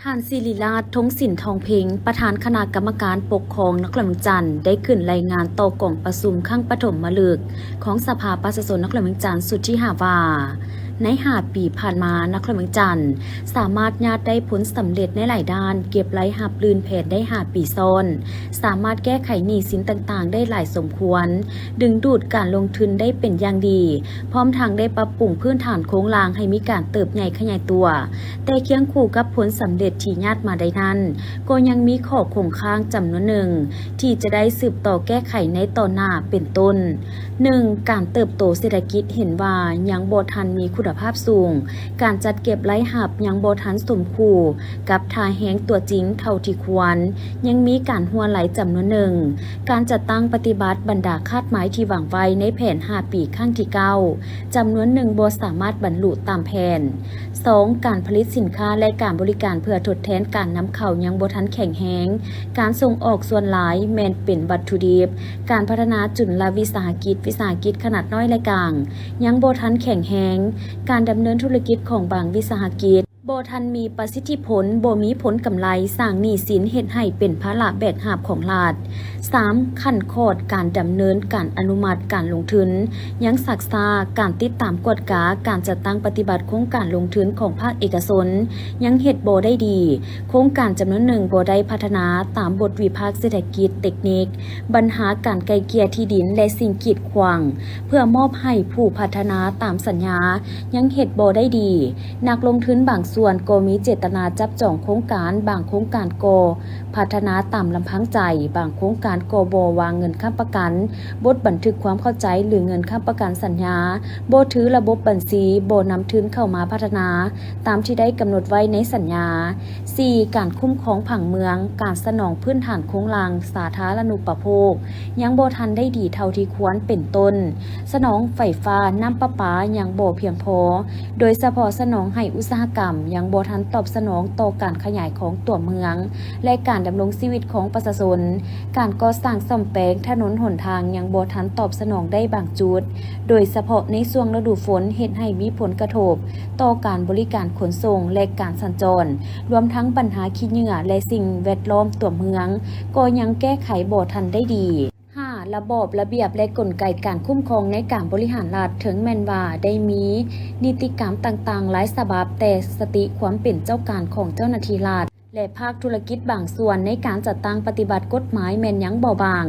ທ່ານ ສິລິລາດ ທົງສິນທອງເພັງ ປະທານຄະນະກຳມະການປົກຄອງນະຄອນຫຼວງວຽງຈັນ ໄດ້ຂຶ້ນລາຍງານຕໍ່ກອງປະຊຸມຄັ້ງປະຖົມມະລຶກຂອງສະພາປະຊາຊົນນະຄອນຫຼວງວຽງຈັນຊຸດທີຫ້າວ່າ, ໃນຫ້າປີຜ່ານມາ, ນະຄອນຫຼວງວຽງຈັນສາມາດຍາດໄດ້ຜົນສຳເລັດໃນຫຼາຍດ້ານ, ເກັບລາຍຮັບລື່ນແຜນໄດ້ຫ້າປີຊ້ອນ, ສາມາດແກ້ໄຂໜີ້ສິນຕ່າງໆໄດ້ຫຼາຍສົມຄວນ, ດຶງດູດການລົງທຶນໄດ້ເປັນຢ່າງດີ, ພ້ອມທັງໄດ້ປັບປຸງພື້ນຖານໂຄງລ່າງໃຫ້ມີການເຕີບໃຫຍ່ຂະຫຍາຍຕົວ. ແຕ່ຄຽງຄູ່ກັບຜົນສຳເລັດທີ່ຍາດມາໄດ້ນັ້ນ, ກໍຍັງມີຂໍ້ຄົງຄ້າງຈຳນວນໜຶ່ງທີ່ຈະໄດ້ສືບຕໍ່ແກ້ໄຂໃນຕໍ່ໜ້າ ເປັນຕົ້ນ, ໜຶ່ງ, ການເຕີບໂຕເສດຖະກິດເຫັນວ່າຍັງບໍ່ທັນມີຄຸນນະພາບສູງ, ການຈັດເກັບລາຍຮັບຍັງບໍ່ທັນສົມຄູ່ກັບທ່າແຮງຕົວຈິງເທົ່າທີ່ຄວນ, ຍັງມີການຮົ່ວໄຫຼຈຳນວນໜຶ່ງ, ການຈັດຕັ້ງປະຕິບັດບັນດາຄາດໝາຍທີ່ວາງໄວ້ໃນແຜນຫ້າປີຄັ້ງທີເກົ້າ ຈຳນວນໜຶ່ງບໍ່ສາມາດບັນລຸຕາມແຜນ. ສອງ, ການຜະລິດສິນຄ້າ ແລະ ການບໍລິການເພື່ອທົດແທນການນຳເຂົ້າຍັງບໍ່ທັນແຂງແຮງ, ການສົ່ງອອກສ່ວນຫຼາຍແມ່ນເປັນວັດຖຸດິບ, ການພັດທະນາຈຸນລະວິສາຫະກິດ, ວິສາຫະກິດຂະໜາດນ້ອຍ ແລະ ກາງ ຍັງບໍ່ທັນແຂງແຮງ, ການດຳເນີນທຸລະກິດຂອງບາງວິສາຫະກິດ ບໍ່ທັນມີປະສິດທິຜົນ, ບໍ່ມີຜົນກຳໄລ, ສ້າງໜີ້ສິນ, ເຮັດໃຫ້ເປັນພາລະແບກຫາບຂອງລັດ. ສາມ, ຂັ້ນຂອດການດຳເນີນການອະນຸມັດການລົງທຶນຍັງຊັກຊ້າ, ການຕິດຕາມກວດກາການຈັດຕັ້ງປະຕິບັດໂຄງການລົງທຶນຂອງພາກເອກະຊົນຍັງເຮັດບໍ່ໄດ້ດີ, ໂຄງການຈຳນວນໜຶ່ງບໍ່ໄດ້ພັດທະນາຕາມບົດວິພາກເສດຖະກິດເຕັກນິກ, ບັນຫາການໄກ່ເກ່ຍທີ່ດິນ ແລະ ສິ່ງກີດຂວາງ ເພື່ອມອບໃຫ້ຜູ້ພັດທະນາຕາມສັນຍາ ຍັງເຮັດບໍ່ໄດ້ດີ. ນັກລົງທຶນບາງສ່ວນກໍມີເຈດຕະນາຈັບຈອງໂຄງການ, ບາງໂຄງການກໍພັດທະນາຕາມລຳພັງໃຈ, ບາງໂຄງການກໍບໍ່ວາງເງິນຄ້ຳປະກັນ, ບົດບັນທຶກຄວາມເຂົ້າໃຈ ຫຼື ເງິນຄ້ຳປະກັນສັນຍາ, ບໍ່ຖືລະບົບບັນຊີ, ບໍ່ນຳທຶນເຂົ້າມາພັດທະນາຕາມທີ່ໄດ້ກຳນົດໄວ້ໃນສັນຍາ. ສີ່, ການຄຸ້ມຄອງຜັງເມືອງ, ການສະໜອງພື້ນຖານໂຄງລ່າງສາທາລະນຸປະໂພກ ຍັງບໍ່ທັນໄດ້ດີເທົ່າທີ່ຄວນ ເປັນຕົ້ນ ສະໜອງໄຟຟ້າ, ນ້ຳປະປາຍັງບໍ່ພຽງພໍ, ໂດຍສະເພາະສະໜອງໃຫ້ອຸດສາຫະກຳ ຍັງບໍ່ທັນຕອບສະໜອງຕໍ່ການຂະຫຍາຍຂອງຕົວເມືອງ ແລະ ການດຳລົງຊີວິດຂອງປະຊາຊົນ, ການກໍ່ສ້າງສ້ອມແປງຖະໜົນຫົນທາງຍັງບໍ່ທັນຕອບສະໜອງໄດ້ບາງຈຸດ, ໂດຍສະເພາະໃນຊ່ວງລະດູຝົນ ເຮັດໃຫ້ມີຜົນກະທົບຕໍ່ການບໍລິການຂົນສົ່ງ ແລະ ການສັນຈອນ, ລວມທັງບັນຫາຂີ້ເຫຍື້ອ ແລະ ສິ່ງແວດລ້ອມຕົວເມືອງ ກໍຍັງແກ້ໄຂບໍ່ທັນໄດ້ດີ. ຫ້າ, ລະບອບລະບຽບ ແລະ ກົນໄກການຄຸ້ມຄອງໃນການບໍລິຫານລັດ, ເຖິງແມ່ນວ່າໄດ້ມີນິຕິກຳຕ່າງໆຫຼາຍສະບັບ, ແຕ່ສະຕິຄວາມເປັນເຈົ້າການຂອງເຈົ້າໜ້າທີ່ລັດ ແລະ ພາກທຸລະກິດບາງສ່ວນໃນການຈັດຕັ້ງປະຕິບັດກົດໝາຍແມ່ນຍັງເບົາບາງ.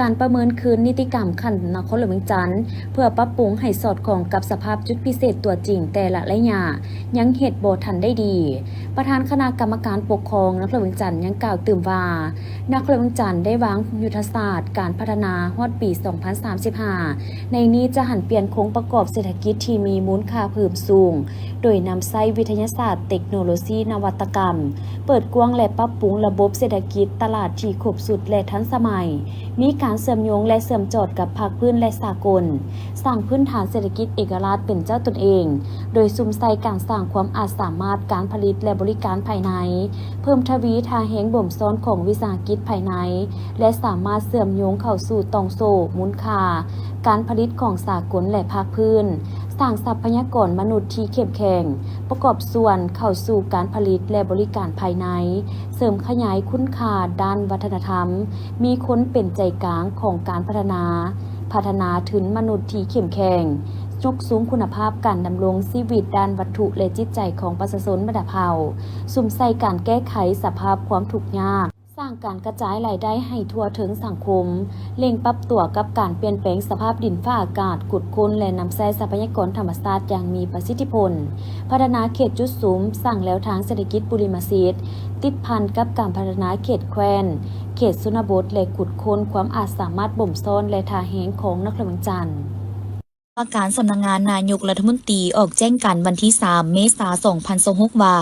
ການປະເມີນຄືນນິຕິກຳຂັ້ນນະຄອນຫຼວງວຽງຈັນ ເພື່ອປັບປຸງໃຫ້ສອດຄ່ອງກັບສະພາບຈຸດພິເສດຕົວຈິງແຕ່ລະໄລຍະ ຍັງເຮັດບໍ່ທັນໄດ້ດີ. ປະທານຄະນະກຳມະການປົກຄອງນະຄອນຫຼວງວຽງຈັນຍັງກ່າວຕື່ມວ່າ, ນະຄອນຫຼວງວຽງຈັນໄດ້ວາງຍຸດທະສາດການພັດທະນາຮອດປີສອງພັນສາມສິບຫ້າ, ໃນນີ້ຈະຫັນປ່ຽນໂຄງປະກອບເສດຖະກິດທີ່ມີມູນຄ່າເພີ່ມສູງ, ໂດຍນຳໃຊ້ວິທະຍາສາດ, ເຕັກໂນໂລຊີ, ນະວັດຕະກຳ, ເປີດກວ້າງ ແລະ ປັບປຸງລະບົບເສດຖະກິດຕະຫຼາດທີ່ຄົບຊຸດ ແລະ ທັນສະໄໝ, ມີການເຊື່ອມໂຍງ ແລະ ເຊື່ອມຈອດກັບພາກພື້ນ ແລະ ສາກົນ, ສ້າງພື້ນຖານເສດຖະກິດເອກະລາດເປັນເຈົ້າຕົນເອງ, ໂດຍສຸມໃສ່ການສ້າງຄວາມອາດສາມາດການຜະລິດ ແລະ ບໍລິການພາຍໃນ, ເພີ່ມທະວີທ່າແຮງບົ່ມຊ້ອນຂອງວິສາຫະກິດພາຍໃນ ແລະ ສາມາດເຊື່ອມໂຍງເຂົ້າສູ່ຕ່ອງໂສ້ມູນຄ່າການຜະລິດຂອງສາກົນ ແລະ ພາກພື້ນ, ສ້າງຊັບພະຍາກອນມະນຸດທີ່ເຂັ້ມແຂງ ປະກອບສ່ວນເຂົ້າສູ່ການຜະລິດ ແລະ ບໍລິການພາຍໃນ, ເສີມຂະຫຍາຍຄຸນຄ່າດ້ານວັດທະນະທຳ, ມີຄົນເປັນໃຈກາງຂອງການພັດທະນາ, ພັດທະນາທຶນມະນຸດທີ່ເຂັ້ມແຂງ, ຍົກສູງຄຸນນະພາບການດຳລົງຊີວິດດ້ານວັດຖຸ ແລະ ຈິດໃຈຂອງປະຊາຊົນບັນດາເຜົ່າ, ສຸມໃສ່ການແກ້ໄຂສະພາບຄວາມທຸກຍາກ, ສ້າງການກະຈາຍລາຍໄດ້ໃຫ້ທົ່ວເຖິງສັງຄົມ, ເລັ່ງປັບຕົວກັບການປ່ຽນແປງສະພາບດິນຟ້າອາກາດ, ຂຸດຄົ້ນ ແລະ ນຳໃຊ້ຊັບພະຍາກອນທຳມະຊາດຢ່າງມີປະສິດທິຜົນ, ພັດທະນາເຂດຈຸດສຸມ, ສ້າງແລວທາງເສດຖະກິດບຸລິມະສິດ, ຕິດພັນກັບການພັດທະນາເຂດແຄວ້ນ, ເຂດຊົນນະບົດ ແລະ ຂຸດຄົ້ນຄວາມອາດສາມາດບົ່ມຊ້ອນ ແລະ ທ່າແຮງຂອງນະຄອນຫຼວງວຽງຈັນ. ວ່າການສຳນັກງານນາຍົກລັດຖະມົນຕີອອກແຈ້ງການວັນທີສາມ ເມສາ ສອງພັນຊາວຫົກ ວ່າ,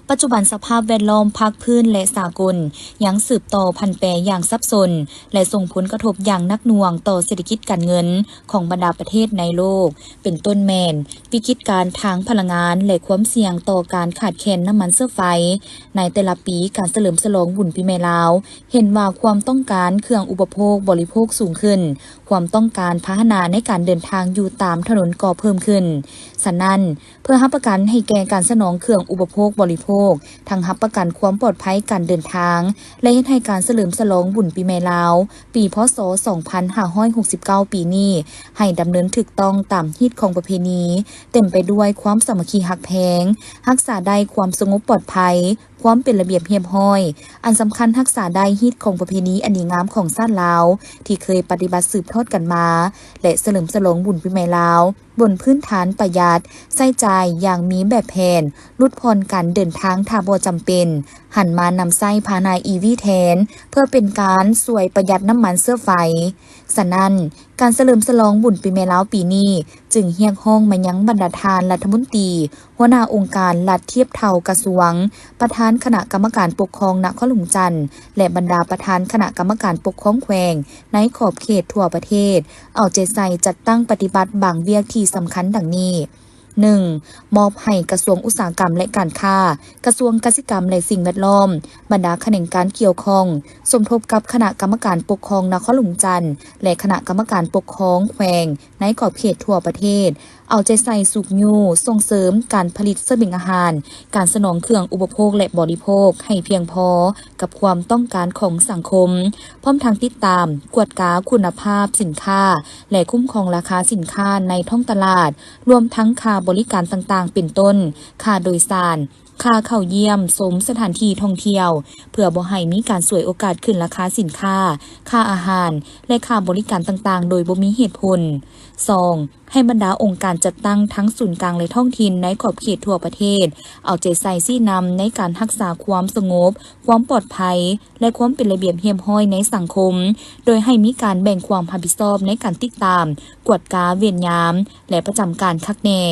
ປັດຈຸບັນສະພາບແວດລ້ອມພາກພື້ນ ແລະ ສາກົນ ຍັງສືບຕໍ່ຜັນແປຢ່າງສັບສົນ ແລະ ສົ່ງຜົນກະທົບຢ່າງໜັກໜ່ວງຕໍ່ເສດຖະກິດການເງິນຂອງບັນດາປະເທດໃນໂລກ, ເປັນຕົ້ນແມ່ນ ວິກິດການທາງພະລັງງານ ແລະ ຄວາມສ່ຽງຕໍ່ການຂາດແຄນນ້ຳມັນເຊື້ອໄຟ. ໃນແຕ່ລະປີ, ການສະເຫຼີມສະຫຼອງບຸນປີໃໝ່ລາວ ເຫັນວ່າຄວາມຕ້ອງການເຄື່ອງອຸປະໂພກບໍລິໂພກສູງຂຶ້ນ, ຄວາມຕ້ອງການພາຫະນະໃນການເດີນທາງຢູ່ ຕາມຖະໜົນກໍເພີ່ມຂຶ້ນ. ສະນັ້ນ, ເພື່ອຮັບປະກັນໃຫ້ແກ່ການສະໜອງເຄື່ອງອຸປະໂພກບໍລິໂພກ, ທັງຮັບປະກັນຄວາມປອດໄພການເດີນທາງ ແລະ ເຮັດໃຫ້ການສະເຫຼີມສະຫຼອງບຸນປີໃໝ່ລາວ ປີ ພ.ສ. ສອງພັນຫ້າຮ້ອຍຫົກສິບເກົ້າ ປີນີ້ ໃຫ້ດຳເນີນຖືກຕ້ອງຕາມຮີດຄອງປະເພນີ, ເຕັມໄປດ້ວຍຄວາມສາມັກຄີຮັກແພງ, ຮັກສາໄດ້ຄວາມສະຫງົບປອດໄພ, ຄວາມເປັນລະບຽບຮຽບຮ້ອຍ, ອັນສຳຄັນຮັກສາໄດ້ຮີດຄອງປະເພນີອັນດີງາມຂອງຊາດລາວ ທີ່ເຄີຍປະຕິບັດສືບທອດກັນມາ ແລະ ສະເຫຼີມສະຫຼອງບຸນປີໃໝ່ລາວ ບົນພື້ນຖານປະຢັດ, ໃຊ້ຈ່າຍຢ່າງມີແບບແຜນ, ຫຼຸດຜ່ອນການເດີນທາງຖ້າບໍ່ຈຳເປັນ, ຫັນມານຳໃຊ້ພາຫະນະອີວີແທນ ເພື່ອເປັນການຊ່ວຍປະຢັດນ້ຳມັນເຊື້ອໄຟ. ສະນັ້ນ, ການສະເຫຼີມສະຫຼອງບຸນປີໃໝ່ລາວປີນີ້ ຈຶ່ງຮຽກຮ້ອງມາຍັງບັນດາທ່ານລັດຖະມົນຕີ, ຫົວໜ້າອົງການລັດທຽບເທົ່າກະຊວງ, ປະທານຄະນະກຳມະການປົກຄອງນະຄອນຫຼວງຈັນ ແລະ ບັນດາປະທານຄະນະກຳມະການປົກຄອງແຂວງໃນຂອບເຂດທົ່ວປະເທດ ເອົາໃຈໃສ່ຈັດຕັ້ງປະຕິບັດບາງວຽກທີ່ສຳຄັນດັ່ງນີ້. ໜຶ່ງ, ມອບໃຫ້ກະຊວງອຸດສາຫະກຳ ແລະ ການຄ້າ, ກະຊວງກະສິກຳ ແລະ ສິ່ງແວດລ້ອມ, ບັນດາຂະແໜງການກ່ຽວຂ້ອງ ສົມທົບກັບຄະນະກຳມະການປົກຄອງນະຄອນຫຼວງຈັນ ແລະ ຄະນະກຳມະການປົກຄອງແຂວງໃນຂອບເຂດທົ່ວປະເທດ ເອົາໃຈໃສ່ຊຸກຍູ້ສົ່ງເສີມການຜະລິດສະບຽງອາຫານ, ການສະໜອງເຄື່ອງອຸປະໂພກ ແລະ ບໍລິໂພກໃຫ້ພຽງພໍກັບຄວາມຕ້ອງການຂອງສັງຄົມ, ພ້ອມທັງຕິດຕາມ, ກວດກາຄຸນນະພາບສິນຄ້າ ແລະ ຄຸ້ມຄອງລາຄາສິນຄ້າໃນທ້ອງຕະຫຼາດ, ລວມທັງຄ່າບໍລິການຕ່າງໆ ເປັນຕົ້ນ ຄ່າໂດຍສານ, ຄ່າເຂົ້າຢ້ຽມຊົມສະຖານທີ່ທ່ອງທ່ຽວ ເພື່ອບໍ່ໃຫ້ມີການສວຍໂອກາດຂຶ້ນລາຄາສິນຄ້າ, ຄ່າອາຫານ ແລະ ຄ່າບໍລິການຕ່າງໆ ໂດຍບໍ່ມີເຫດຜົນ. ສອງ, ໃຫ້ບັນດາອົງການຈັດຕັ້ງທັງສູນກາງ ແລະ ທ້ອງຖິ່ນໃນຂອບເຂດທົ່ວປະເທດ ເອົາໃຈໃສ່ຊີ້ນຳໃນການຮັກສາຄວາມສະຫງົບ, ຄວາມປອດໄພ ແລະ ຄວາມເປັນລະບຽບຮຽບຮ້ອຍໃນສັງຄົມ, ໂດຍໃຫ້ມີການແບ່ງຄວາມຮັບຜິດຊອບໃນການຕິດຕາມ, ກວດກາເວນຍາມ ແລະ ປະຈຳການຄັກແນ່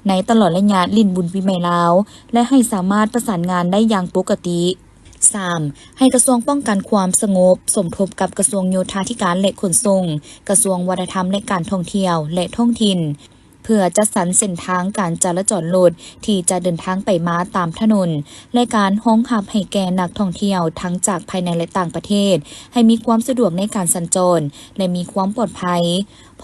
ໃນຕະຫຼອດໄລຍະຫຼິ້ນບຸນປີໃໝ່ລາວ ແລະ ໃຫ້ສາມາດປະສານງານໄດ້ຢ່າງປົກກະຕິ. ສາມ, ໃຫ້ກະຊວງປ້ອງກັນຄວາມສະຫງົບສົມທົບກັບກະຊວງໂຍທາທິການ ແລະ ຂົນສົ່ງ, ກະຊວງວັດທະນະທຳ ແລະ ການທ່ອງທ່ຽວ ແລະ ທ້ອງຖິ່ນ ເພື່ອຈັດສັນເສັ້ນທາງການຈະລາຈອນລົດທີ່ຈະເດີນທາງໄປມາຕາມຖະໜົນ ແລະ ການຮອງຮັບໃຫ້ແກ່ນັກທ່ອງທ່ຽວທັງຈາກພາຍໃນ ແລະ ຕ່າງປະເທດ ໃຫ້ມີຄວາມສະດວກໃນການສັນຈອນ ແລະ ມີຄວາມປອດໄພ.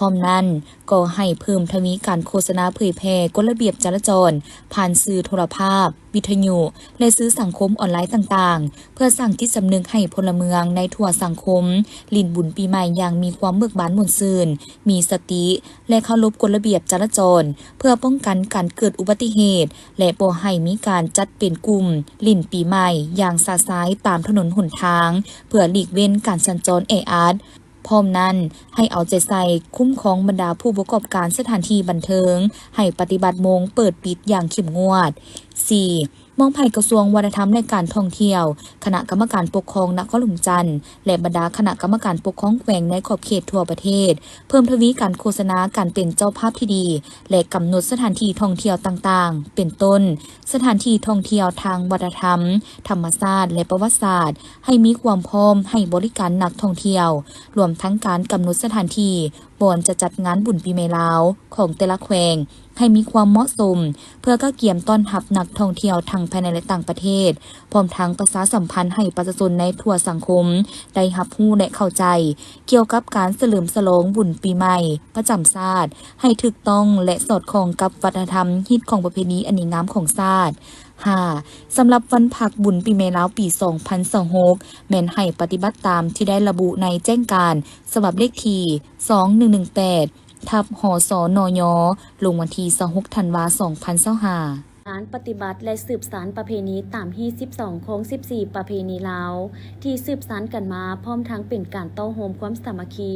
ພ້ອມນັ້ນ, ກໍໃຫ້ເພີ່ມທະວີການໂຄສະນາເຜີຍແຜ່ກົດລະບຽບຈະລາຈອນ ຜ່ານສື່ໂທລະພາບ, ວິທະຍຸ ແລະ ສື່ສັງຄົມອອນລາຍຕ່າງໆ ເພື່ອສ້າງຈິດສຳນຶກໃຫ້ພົນລະເມືອງໃນທົ່ວສັງຄົມ ຫຼິ້ນບຸນປີໃໝ່ຢ່າງມີຄວາມເບີກບານມ່ວນຊື່ນ, ມີສະຕິ ແລະ ເຄົາລົບກົດລະບຽບຈະລາຈອນ ເພື່ອປ້ອງກັນການເກີດອຸບັດຕິເຫດ ແລະ ບໍ່ໃຫ້ມີການຈັດເປັນກຸ່ມຫຼິ້ນປີໃໝ່ຢ່າງຊະຊາຍຕາມຖະໜົນຫົນທາງ ເພື່ອຫຼີກເວັ້ນການສັນຈອນແອອັດ. ພ້ອມນັ້ນ, ໃຫ້ເອົາໃຈໃສ່ຄຸ້ມຄອງບັນດາຜູ້ປະກອບການສະຖານທີ່ບັນເທີງ ໃຫ້ປະຕິບັດໂມງເປີດປິດຢ່າງເຂັ້ມງວດ. ສີ່, ມອບໃຫ້ກະຊວງວັດທະນະທຳ ແລະ ການທ່ອງທ່ຽວ, ຄະນະກຳມະການປົກຄອງນະຄອນຫຼວງຈັນ ແລະ ບັນດາຄະນະກຳມະການປົກຄອງແຂວງໃນຂອບເຂດທົ່ວປະເທດ ເພີ່ມທະວີການໂຄສະນາການເປັນເຈົ້າພາບທີ່ດີ ແລະ ກຳນົດສະຖານທີ່ທ່ອງທ່ຽວຕ່າງໆ ເປັນຕົ້ນ ສະຖານທີ່ທ່ອງທ່ຽວທາງວັດທະນະທຳ, ທຳມະຊາດ ແລະ ປະຫວັດສາດ ໃຫ້ມີຄວາມພ້ອມໃຫ້ບໍລິການນັກທ່ອງທ່ຽວ, ລວມທັງການກຳນົດສະຖານທີ່ບ່ອນຈະຈັດງານບຸນປີໃໝ່ລາວຂອງແຕ່ລະແຂວງ ໃຫ້ມີຄວາມເໝາະສົມ ເພື່ອກະກຽມຕ້ອນຮັບນັກທ່ອງທ່ຽວທັງພາຍໃນ ແລະ ຕ່າງປະເທດ, ພ້ອມທັງປະຊາສຳພັນໃຫ້ປະຊາຊົນໃນທົ່ວສັງຄົມໄດ້ຮັບຮູ້ ແລະ ເຂົ້າໃຈ ກ່ຽວກັບການສະເຫຼີມສະຫຼອງບຸນປີໃໝ່ປະຈຳຊາດ ໃຫ້ຖືກຕ້ອງ ແລະ ສອດຄ່ອງກັບວັດທະນະທຳ, ຮີດຄອງປະເພນີອັນດີງາມຂອງຊາດ. ຫ້າ, ສຳລັບວັນພັກບຸນປີໃໝ່ລາວປີສອງພັນຊາວຫົກ ແມ່ນໃຫ້ປະຕິບັດຕາມທີ່ໄດ້ລະບຸໃນແຈ້ງການສະບັບເລກທີສອງໜຶ່ງໜຶ່ງແປດ ທັບ ຫສນຍ ລົງວັນທີຊາວຫົກ ທັນວາ ສອງພັນຊາວຫ້າ. ການປະຕິບັດ ແລະ ສືບສານປະເພນີຕາມຮີດສິບສອງ ຂອງສິບສີ່ປະເພນີລາວ ທີ່ສືບສານກັນມາ, ພ້ອມທັງເປັນການຕໍ່ໂຮມຄວາມສາມັກຄີ,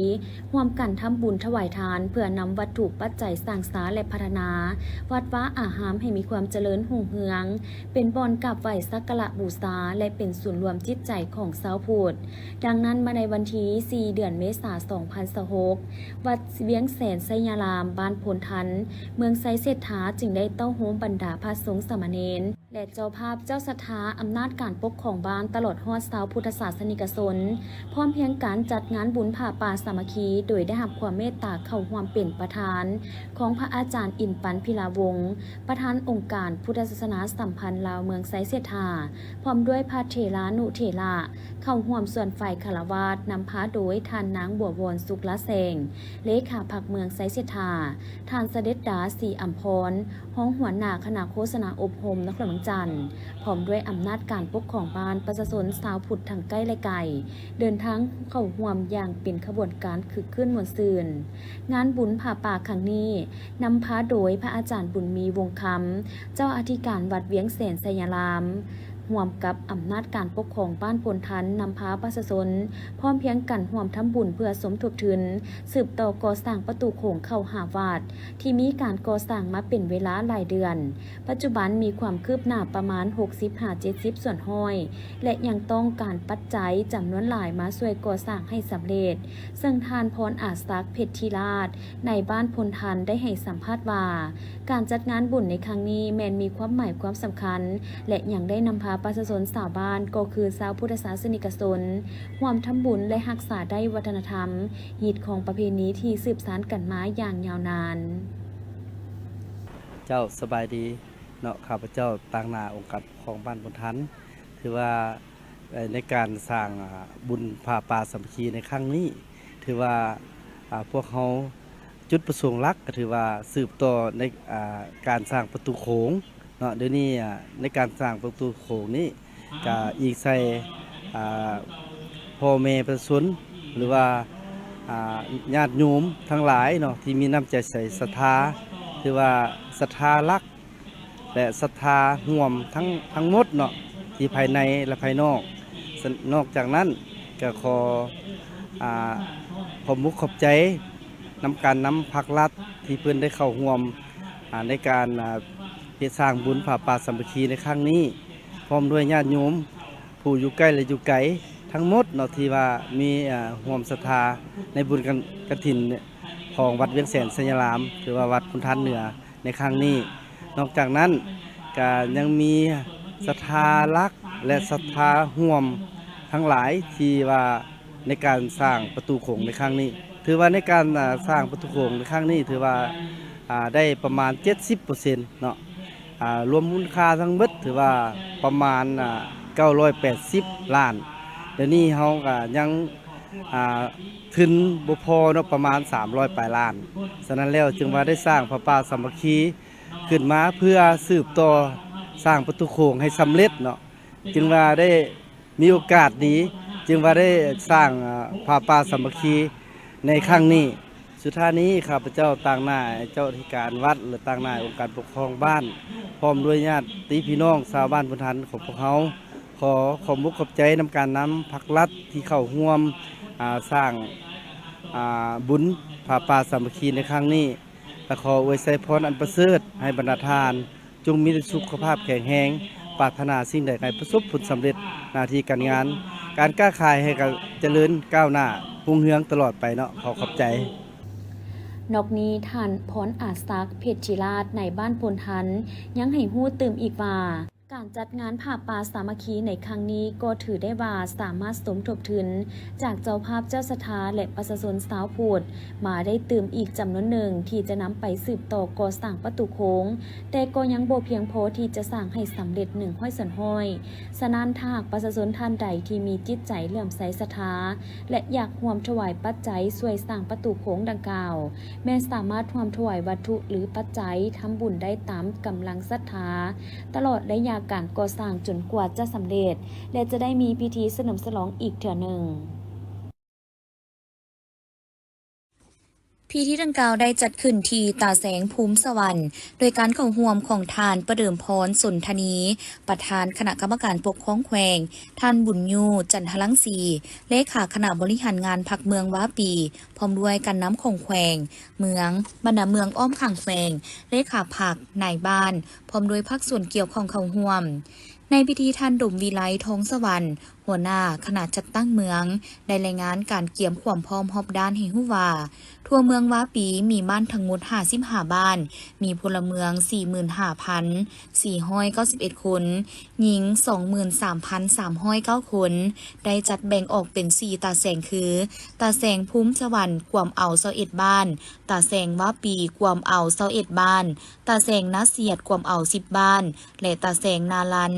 ຮ່ວມກັນທຳບຸນຖວາຍທານ ເພື່ອນຳວັດຖຸປັດໄຈສ້າງສາ ແລະ ພັດທະນາວັດວາອາຮາມໃຫ້ມີຄວາມຈະເລີນຮຸ່ງເຮືອງ, ເປັນບ່ອນກາບໄຫວ້ສັກກາລະບູຊາ ແລະ ເປັນສູນລວມຈິດໃຈຂອງຊາວພຸດ. ດັ່ງນັ້ນ, ມາໃນວັນທີສີ່ ເດືອນເມສາ ສອງພັນຊາວຫົກ ວັດວຽງແສນໄຊຍາລາມ, ບ້ານໂພນທັນ, ເມືອງໄຊເສດຖາ ຈຶ່ງໄດ້ເຕົ້າໂຮມບັນດາພະສົງສາມະເນນ, ແລະເຈົ້າພາບເຈົ້າສັດທາອຳນາດການປົກຄອງບ້ານ ຕະຫຼອດຮອດຊາວພຸດທະສາສະນິກະຊົນ ພ້ອມພຽງກັນຈັດງານບຸນຜ້າປ່າສາມັກຄີ ໂດຍໄດ້ຮັບຄວາມເມດຕາເຂົ້າຮ່ວມເປັນປະທານຂອງພະອາຈານ ອິນປັນ ພິລາວົງ ປະທານອົງການພຸດທະສາສະໜາສຳພັນລາວເມືອງໄຊເສດຖາ ພ້ອມດ້ວຍພະເຖລານຸເຖລະ ເຂົ້າຮ່ວມສ່ວນຝ່າຍຄາລະວາດ ນຳພາໂດຍທ່ານນາງ ບົວວອນ ສຸກລະແສງ ເລຂາພັກເມືອງໄຊເສດຖາ, ທ່ານສະເດັດດາ ສີອຳພອນ ຮອງຫົວໜ້າຄະນະໂຄສະນາອົບຮົມນະຄອນຫຼວງວຽງຈັນ, ພ້ອມດ້ວຍອຳນາດການປົກຄອງບ້ານ, ປະຊາຊົນຊາວພຸດທັງໃກ້ ແລະ ໄກ ເດີນທາງເຂົ້າຮ່ວມຢ່າງເປັນຂະບວນການຄຶກຄື້ນມ່ວນຊື່ນ. ງານບຸນຜ້າປ່າຄັ້ງນີ້ ນຳພາໂດຍພະອາຈານບຸນມີ ວົງຄຳ ເຈົ້າອະທິການວັດວຽງແສນໄຊຍາລາມ, ຮ່ວມກັບອຳນາດການປົກຄອງບ້ານໂພນທັນ ນຳພາປະຊາຊົນ ພ້ອມພຽງກັນຮ່ວມທຳບຸນເພື່ອສົມທົບທຶນ ສືບຕໍ່ກໍ່ສ້າງປະຕູໂຂງເຂົ້າຫາວັດ ທີ່ມີການກໍ່ສ້າງມາເປັນເວລາຫຼາຍເດືອນ. ປັດຈຸບັນມີຄວາມຄືບໜ້າປະມານຫົກສິບຫາເຈັດສິບສ່ວນຮ້ອຍ ແລະ ຍັງຕ້ອງການປັດໄຈຈຳນວນຫຼາຍມາຊ່ວຍກໍ່ສ້າງໃຫ້ສຳເລັດ, ເຊິ່ງທ່ານ ພອນອາສັກ ເພັດທິລາດ ໃນບ້ານໂພນທັນ ໄດ້ໃຫ້ສຳພາດວ່າ ການຈັດງານບຸນໃນຄັ້ງນີ້ແມ່ນມີຄວາມໝາຍຄວາມສຳຄັນ ແລະ ຍັງໄດ້ນຳພາປະຊາຊົນຊາວບ້ານ ກໍຄືຊາວພຸດທະສາສະນິກະຊົນ ຮ່ວມທຳບຸນ ແລະ ຮັກສາໄດ້ວັດທະນະທຳ, ຮີດຄອງປະເພນີທີ່ສືບສານກັນມາຢ່າງຍາວນານ. ເຈົ້າ ສະບາຍດີເນາະ, ຂ້າພະເຈົ້າຕາງໜ້າອົງການປົກຄອງບ້ານໂພນທັນ ຖືວ່າ ເອີ່ ໃນການສ້າງ ອາ ບຸນຜ້າປ່າສາມັກຄີໃນຄັ້ງນີ້ ຖືວ່າ ອາ ພວກເຮົາ ຈຸດປະສົງຫຼັກກໍຖືວ່າສືບຕໍ່ໃນ ອາ ການສ້າງປະຕູໂຂງເນາະ. ດຽວນີ້ ອາ ໃນການສ້າງປະຕູໂຂງນີ້ ກະອີງໃສ່ ອາ ພໍ່ແມ່ປະຊາຊົນ ຫຼືວ່າ ອາ ຍາດໂຍມທັງຫຼາຍເນາະ ທີ່ມີນ້ຳໃຈໃສສັດທາ ຖືວ່າສັດທາຫຼັກ ແລະ ສັດທາຮ່ວມທັງ ທັງໝົດເນາະ ທີ່ພາຍໃນ ແລະ ພາຍນອກ. ສະ ນອກຈາກນັ້ນກໍຂໍ ອາ ຂອບມຸກຂອບໃຈນຳການນຳພາກລັດ ທີ່ເພິ່ນໄດ້ເຂົ້າຮ່ວມ ອາ ໃນການ ອາ ເຮັດສ້າງບຸນຜ້າປ່າສາມັກຄີໃນຄັ້ງນີ້ ພ້ອມດ້ວຍຍາດໂຍມ ຜູ້ຢູ່ໃກ້ ແລະ ຢູ່ໄກທັງໝົດເນາະ ທີ່ວ່າມີ ເອີ່ ຮ່ວມສັດທາໃນບຸນກະ ກະຖິນຂອງວັດວຽງແສນໄຊຍາລາມ ຫຼືວ່າວັດໂພນທັນເໜືອໃນຄັ້ງນີ້. ນອກຈາກນັ້ນ ກະຍັງມີສັດທາຫຼັກ ແລະ ສັດທາຮ່ວມທັງຫຼາຍທີ່ວ່າ ໃນການສ້າງປະຕູໂຂງໃນຄັ້ງນີ້ ຖືວ່າໃນການ ອາ ສ້າງປະຕູໂຂງໃນຄັ້ງນີ້ ຖືວ່າ ອາ ໄດ້ປະມານເຈັດສິບເປີເຊັນເນາະ ອາ ລວມມູນຄ່າທັງເບິດ ຖືວ່າປະມານ ອາ ເກົ້າຮ້ອຍແປດສິບລ້ານ. ດຽວນີ້ເຮົາກະຍັງ ອາ ທຶນບໍ່ພໍເນາະ ປະມານສາມຮ້ອຍປາຍລ້ານ. ສະນັ້ນແລ້ວຈຶ່ງວ່າໄດ້ສ້າງຜ້າປ່າສາມັກຄີຂຶ້ນມາ ເພື່ອສືບຕໍ່ສ້າງປະຕູໂຂງໃຫ້ສຳເລັດເນາະ ຈຶ່ງວ່າໄດ້ ມີໂອກາດດີ ຈຶ່ງວ່າໄດ້ສ້າງ ອາ ຜ້າປ່າສາມັກຄີໃນຄັ້ງນີ້. ສຸດທ້າຍນີ້ ຂ້າພະເຈົ້າຕາງໜ້າເຈົ້າອະທິການວັດ ແລະ ຕາງໜ້າອົງການປົກຄອງບ້ານ ພ້ອມດ້ວຍຍາດຕິພີ່ນ້ອງຊາວບ້ານໂພນທັນຂອງພວກເຮົາ ຂໍຂອບມຸກຂອບໃຈນຳການນຳພາກລັດທີ່ເຂົ້າຮ່ວມ ອາ ສ້າງ ອາ ບຸນຜ້າປ່າສາມັກຄີໃນຄັ້ງນີ້ ແລະ ຂໍອວຍໄຊພອນອັນປະເສີດໃຫ້ບັນດາທ່ານ ຈົ່ງມີແຕ່ສຸຂະພາບແຂງແຮງ, ປາດຖະໜາສິ່ງໃດໃຫ້ປະສົບຜົນສຳເລັດ, ໜ້າທີ່ການງານ, ການຄ້າຂາຍໃຫ້ກະຈະເລີນກ້າວໜ້າຮຸ່ງເຮືອງຕະຫຼອດໄປເນາະ. ຂໍຂອບໃຈ. ນອກນີ້, ທ່ານ ພອນອາສັກ ເພັດທິລາດ ນາຍບ້ານໂພນທັນ ຍັງໃຫ້ຮູ້ຕື່ມອີກວ່າ, ການຈັດງານຜ້າປ່າສາມັກຄີໃນຄັ້ງນີ້ ກໍຖືໄດ້ວ່າສາມາດສົມທົບທຶນຈາກເຈົ້າພາບເຈົ້າສັດທາ ແລະ ປະຊາຊົນຊາວພຸດ ມາໄດ້ຕື່ມອີກຈຳນວນໜຶ່ງ ທີ່ຈະນຳໄປສືບຕໍ່ກໍ່ສ້າງປະຕູໂຂງ, ແຕ່ກໍຍັງບໍ່ພຽງພໍທີ່ຈະສ້າງໃຫ້ສຳເລັດໜຶ່ງຮ້ອຍສ່ວນຮ້ອຍ. ສະນັ້ນ, ຖ້າຫາກປະຊາຊົນທ່ານໃດທີ່ມີຈິດໃຈເຫຼື້ອມໃສສັດທາ ແລະ ຢາກຮ່ວມຖວາຍປັດໄຈຊ່ວຍສ້າງປະຕູໂຂງດັ່ງກ່າວ, ແມ່ນສາມາດຮ່ວມຖວາຍວັດຖຸ ຫຼື ປັດໄຈທຳບຸນໄດ້ຕາມກຳລັງສັດທາ ຕະຫຼອດໄລຍະການກໍ່ສ້າງຈົນກວ່າຈະສຳເລັດ ແລະ ຈະໄດ້ມີພິທີສະເຫຼີມສະຫຼອງອີກເທື່ອໜຶ່ງ. ພິທີດັ່ງກ່າວໄດ້ຈັດຂຶ້ນທີ່ຕາແສງພູມສະຫວັນ ໂດຍການເຂົ້າຮ່ວມຂອງທ່ານ ປະເດີມພອນ ສົນທະນີ ປະທານຄະນະກຳມະການປົກຄອງແຂວງ, ທ່ານ ບຸນຍູ ຈັນທະລັງສີ ເລຂາຄະນະບໍລິຫານງານພັກເມືອງວາປີ, ພ້ອມດ້ວຍການນຳຂອງແຂວງ, ເມືອງ, ບັນດາເມືອງອ້ອມຂ້າງແຂວງ, ເລຂາພັກ, ນາຍບ້ານ, ພ້ອມດ້ວຍພາກສ່ວນກ່ຽວຂ້ອງເຂົ້າຮ່ວມ. ໃນພິທີ, ທ່ານ ດົມວິໄລ ທອງສະຫວັນ, ຫົວໜ້າຄະນະຈັດຕັ້ງເມືອງ ໄດ້ລາຍງານການກຽມຄວາມພ້ອມຮອບດ້ານໃຫ້ຮູ້ວ່າ ທົ່ວເມືອງວາປີມີບ້ານທັງໝົດຫ້າສິບຫ້າບ້ານ, ມີພົນລະເມືອງສີ່ໝື່ນຫ້າພັນສີ່ຮ້ອຍເກົ້າສິບເອັດຄົນ, ຍິງສອງໝື່ນສາມພັນສາມຮ້ອຍເກົ້າຄົນ, ໄດ້ຈັດແບ່ງອອກເປັນສີ່ຕາແສງຄື ຕາແສງພູມສະຫວັນ ກວມເອົາຊາວເອັດບ້ານ, ຕາແສງວາປີ ກວມເອົາຊາວເອັດບ້ານ, ຕາແສງນາສຽດ ກວມເອົາສິບບ້ານ ແລະ ຕາແສງນາລັນ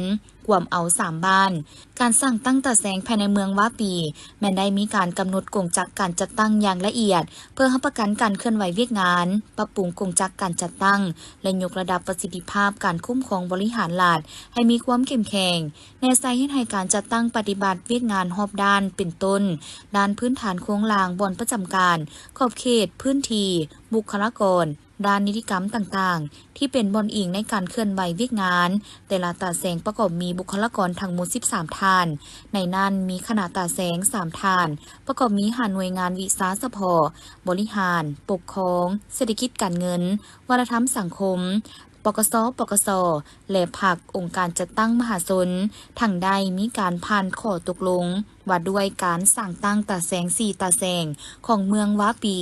ກວມເອົາສາມບ້ານ. ການສ້າງຕັ້ງຕາແສງພາຍໃນເມືອງວາປີ ແມ່ນໄດ້ມີການກຳນົດກົງຈັກການຈັດຕັ້ງຢ່າງລະອຽດ ເພື່ອຮັບປະກັນການເຄື່ອນໄຫວວຽກງານ, ປັບປຸງກົງຈັກການຈັດຕັ້ງ ແລະ ຍົກລະດັບປະສິດທິພາບການຄຸ້ມຄອງບໍລິຫານລັດໃຫ້ມີຄວາມເຂັ້ມແຂງ, ແນໃສ່ເຮັດໃຫ້ການຈັດຕັ້ງປະຕິບັດວຽກງານຮອບດ້ານ ເປັນຕົ້ນ ດ້ານພື້ນຖານໂຄງລ່າງບ່ອນປະຈຳການ, ຂອບເຂດ, ພື້ນທີ່, ບຸກຄະລາກອນ, ດ້ານນິຕິກຳຕ່າງໆ ທີ່ເປັນບ່ອນອີງໃນການເຄື່ອນໄຫວວຽກງານ. ແຕ່ລະຕາແສງປະກອບມີບຸກຄະລາກອນທັງໝົດສິບສາມທ່ານ, ໃນນັ້ນມີຄະນະຕາແສງສາມທ່ານ, ປະກອບມີຫ້າໜ່ວຍງານວິຊາສະເພາະ, ບໍລິຫານ, ປົກຄອງ, ເສດຖະກິດການເງິນ, ວັດທະນະທຳສັງຄົມ, ປກສ, ປກສ ແລະ ພັກ, ອົງການຈັດຕັ້ງມະຫາຊົນ, ທັງໄດ້ມີການຜ່ານຂໍ້ຕົກລົງ ວ່າດ້ວຍການສ້າງຕັ້ງຕາແສງສີ່ຕາແສງຂອງເມືອງວາປີ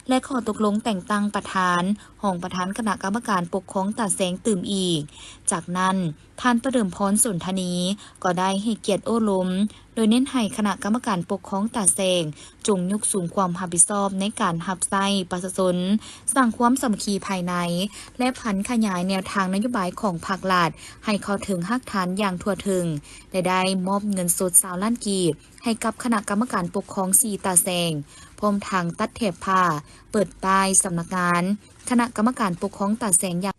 ແລະ ຂໍ້ຕົກລົງແຕ່ງຕັ້ງປະທານ, ຮອງປະທານຄະນະກຳມະການປົກຄອງຕາແສງຕື່ມອີກ. ຈາກນັ້ນ, ທ່ານປະເດີມພອນ ສົນທະນີ ກໍໄດ້ໃຫ້ກຽດໂອ້ລົມ, ໂດຍເນັ້ນໃຫ້ຄະນະກຳມະການປົກຄອງຕາແສງ ຈົ່ງຍົກສູງຄວາມຮັບຜິດຊອບໃນການຮັບໃຊ້ປະຊາຊົນ, ສ້າງຄວາມສາມັກຄີພາຍໃນ ແລະ ຜັນຂະຫຍາຍແນວທາງນະໂຍບາຍຂອງພັກລັດ ໃຫ້ເຂົ້າເຖິງຮາກຖານຢ່າງທົ່ວເຖິງ ແລະ ໄດ້ມອບເງິນສົດຊາວລ້ານກີບ ໃຫ້ກັບຄະນະກຳມະການປົກຄອງສີ່ຕາແສງ, ພ້ອມທັງຕັດແຖບຜ້າ, ເປີດປ້າຍສຳນັກງານຄະນະກຳມະການປົກຄອງຕາແສງຢ່າງ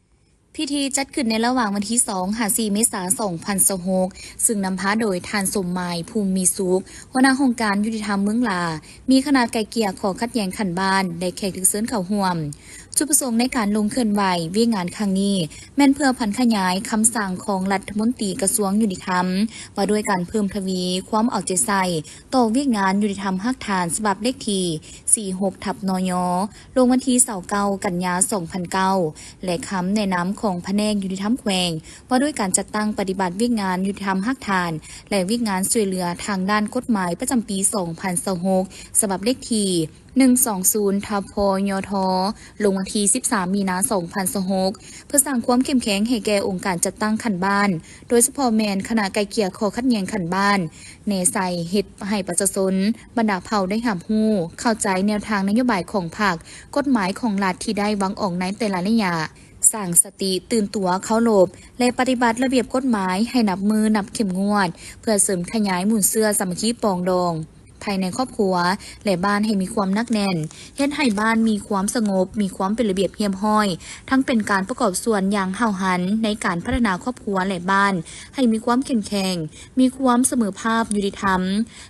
ພິທີຈັດຂຶ້ນໃນລະຫວ່າງວັນທີສອງຫາສີ່ເມສາສອງພັນຊາວຫົກ ຊຶ່ງນຳພາໂດຍທ່ານ ສົມໝາຍ ພູມມີສຸກ ຫົວໜ້າຫ້ອງການຍຸຕິທຳເມືອງຫຼາ, ມີຄະນະໄກ່ເກ່ຍຂໍ້ຂັດແຍ່ງຂັ້ນບ້ານ ແລະ ແຂກຖືກເຊີນເຂົ້າຮ່ວມ. ຈຸດປະສົງໃນການລົງເຄື່ອນໄຫວວຽກງານຄັ້ງນີ້ ແມ່ນເພື່ອຜັນຂະຫຍາຍຄຳສັ່ງຂອງລັດຖະມົນຕີກະຊວງຍຸຕິທຳ ວ່າດ້ວຍການເພີ່ມທະວີຄວາມເອົາໃຈໃສ່ຕໍ່ວຽກງານຍຸຕິທຳຮາກຖານ ສະບັບເລກທີສີ່ຫົກທັບ ນຍ ລົງວັນທີຊາວເກົ້າ ກັນຍາ ສອງພັນເກົ້າ ແລະ ຄຳແນະນຳຂອງພະແນກຍຸຕິທຳແຂວງ ວ່າດ້ວຍການຈັດຕັ້ງປະຕິບັດວຽກງານຍຸຕິທຳຮາກຖານ ແລະ ວຽກງານຊ່ວຍເຫຼືອທາງດ້ານກົດໝາຍປະຈຳປີສອງພັນຊາວຫົກ ສະບັບເລກທີໜຶ່ງສອງສູນທັບ ພຍທ ລົງວັນທີສິບສາມ ມີນາ ສອງພັນຊາວຫົກ ເພື່ອສ້າງຄວາມເຂັ້ມແຂງໃຫ້ແກ່ອົງການຈັດຕັ້ງຂັ້ນບ້ານ, ໂດຍສະເພາະແມ່ນຄະນະໄກ່ເກ່ຍຂໍ້ຂັດແຍ່ງຂັ້ນບ້ານ, ແນໃສ່ເຮັດໃຫ້ປະຊາຊົນບັນດາເຜົ່າໄດ້ຮັບຮູ້, ເຂົ້າໃຈແນວທາງນະໂຍບາຍຂອງພັກ, ກົດໝາຍຂອງລັດທີ່ໄດ້ວາງອອກໃນແຕ່ລະໄລຍະ, ສ້າງສະຕິຕື່ນຕົວ, ເຄົາລົບ ແລະ ປະຕິບັດລະບຽບກົດໝາຍໃຫ້ນັບມື້ນັບເຂັ້ມງວດ, ເພື່ອເສີມຂະຫຍາຍມູນເຊື້ອສາມັກຄີປອງດອງ ພາຍໃນຄອບຄົວ ແລະ ບ້ານໃຫ້ມີຄວາມໜັກແໜ້ນ, ເຮັດໃຫ້ບ້ານມີຄວາມສະຫງົບ, ມີຄວາມເປັນລະບຽບຮຽບຮ້ອຍ, ທັງເປັນການປະກອບສ່ວນຢ່າງຫ້າວຫັນໃນການພັດທະນາຄອບຄົວ ແລະ ບ້ານໃຫ້ມີຄວາມເຂັ້ມແຂງ, ມີຄວາມສະເໝີພາບ, ຍຸຕິທຳ.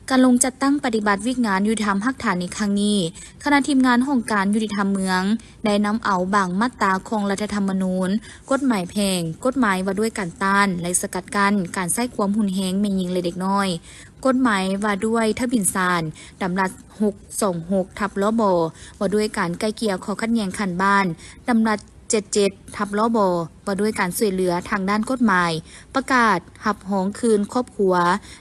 ການລົງຈັດຕັ້ງປະຕິບັດວຽກງານຍຸຕິທຳຮາກຖານໃນຄັ້ງນີ້, ຄະນະທີມງານຫ້ອງການຍຸຕິທຳເມືອງ ໄດ້ນຳເອົາບາງມາດຕາຂອງລັດຖະທຳມະນູນ, ກົດໝາຍແພ່ງ, ກົດໝາຍວ່າດ້ວຍການຕ້ານ ແລະ ສະກັດກັ້ນການໃຊ້ຄວາມຮຸນແຮງແມ່ຍິງ ແລະ ເດັກນ້ອຍ, ກົດໝາຍວ່າດ້ວຍທະບຽນສານ, ດຳລັດຫົກສອງຫົກທັບ ລບ ວ່າດ້ວຍການໄກ່ເກ່ຍຂໍ້ຂັດແຍ່ງຂັ້ນບ້ານ, ດຳລັດເຈັດເຈັດທັບ ລບ ວ່າດ້ວຍການຊ່ວຍເຫຼືອທາງດ້ານກົດໝາຍ, ປະກາດຮັບຮອງຄືນຄອບຄົວ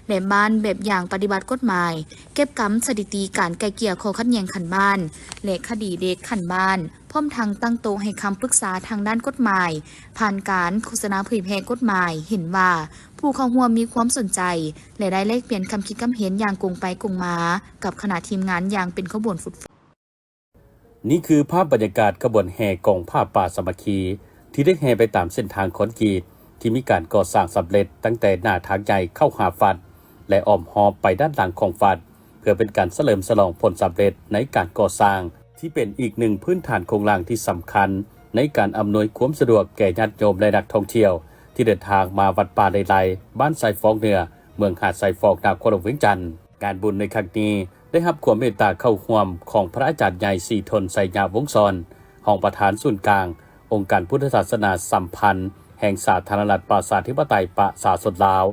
ແລະ ບ້ານແບບຢ່າງປະຕິບັດກົດໝາຍ, ເກັບກຳສະຖິຕິການໄກ່ເກ່ຍຂໍ້ຂັດແຍ່ງຂັ້ນບ້ານ ແລະ ຄະດີເດັກຂັ້ນບ້ານ, ພ້ອມທັງຕັ້ງໂຕະໃຫ້ຄຳປຶກສາທາງດ້ານກົດໝາຍ. ຜ່ານການໂຄສະນາເຜີຍແຜ່ກົດໝາຍ ເຫັນວ່າຜູ້ເຂົ້າຮ່ວມມີຄວາມສົນໃຈ ແລະ ໄດ້ແລກປ່ຽນຄຳຄິດຄຳເຫັນຢ່າງກົງໄປກົງມາກັບຄະນະທີມງານຢ່າງເປັນຂະບວນຟຸດຟ- ນີ້ຄືພາບບັນຍາກາດຂະບວນແຫ່ກອງຜ້າປ່າສາມັກຄີ ທີ່ໄດ້ແຫ່ໄປຕາມເສັ້ນທາງຄອນກຣີດ ທີ່ມີການກໍ່ສ້າງສຳເລັດຕັ້ງແຕ່ໜ້າທາງໃຫຍ່ເຂົ້າຫາວັດ ແລະ ອ້ອມຮອບໄປດ້ານຫຼັງຂອງວັດ ເພື່ອເປັນການສະເຫຼີມສະຫຼອງຜົນສຳເລັດໃນການກໍ່ສ້າງ ທີ່ເປັນອີກໜຶ່ງພື້ນຖານໂຄງລ່າງທີ່ສຳຄັນໃນການອຳນວຍຄວາມສະດວກແກ່ຍາດໂຍມ ແລະ ນັກທ່ອງທ່ຽວ ທີ່ເດີນທາງມາວັດປ່າໄລໄລ ບ້ານຊາຍຟອງເໜືອ ເມືອງຫາດຊາຍຟອງ ນະຄອນຫຼວງວຽງຈັນ. ງານບຸນໃນຄັ້ງນີ້ ໄດ້ຮັບຄວາມເມດຕາເຂົ້າຮ່ວມຂອງພະອາຈານໃຫຍ່ ສີທົນ ໄຊຍະວົງສອນ ຮອງປະທານສູນກາງອົງການພຸດທະສາສະໜາສຳພັນແຫ່ງສາທາລະນະລັດປະຊາທິປະໄຕປະຊາຊົນລາວ,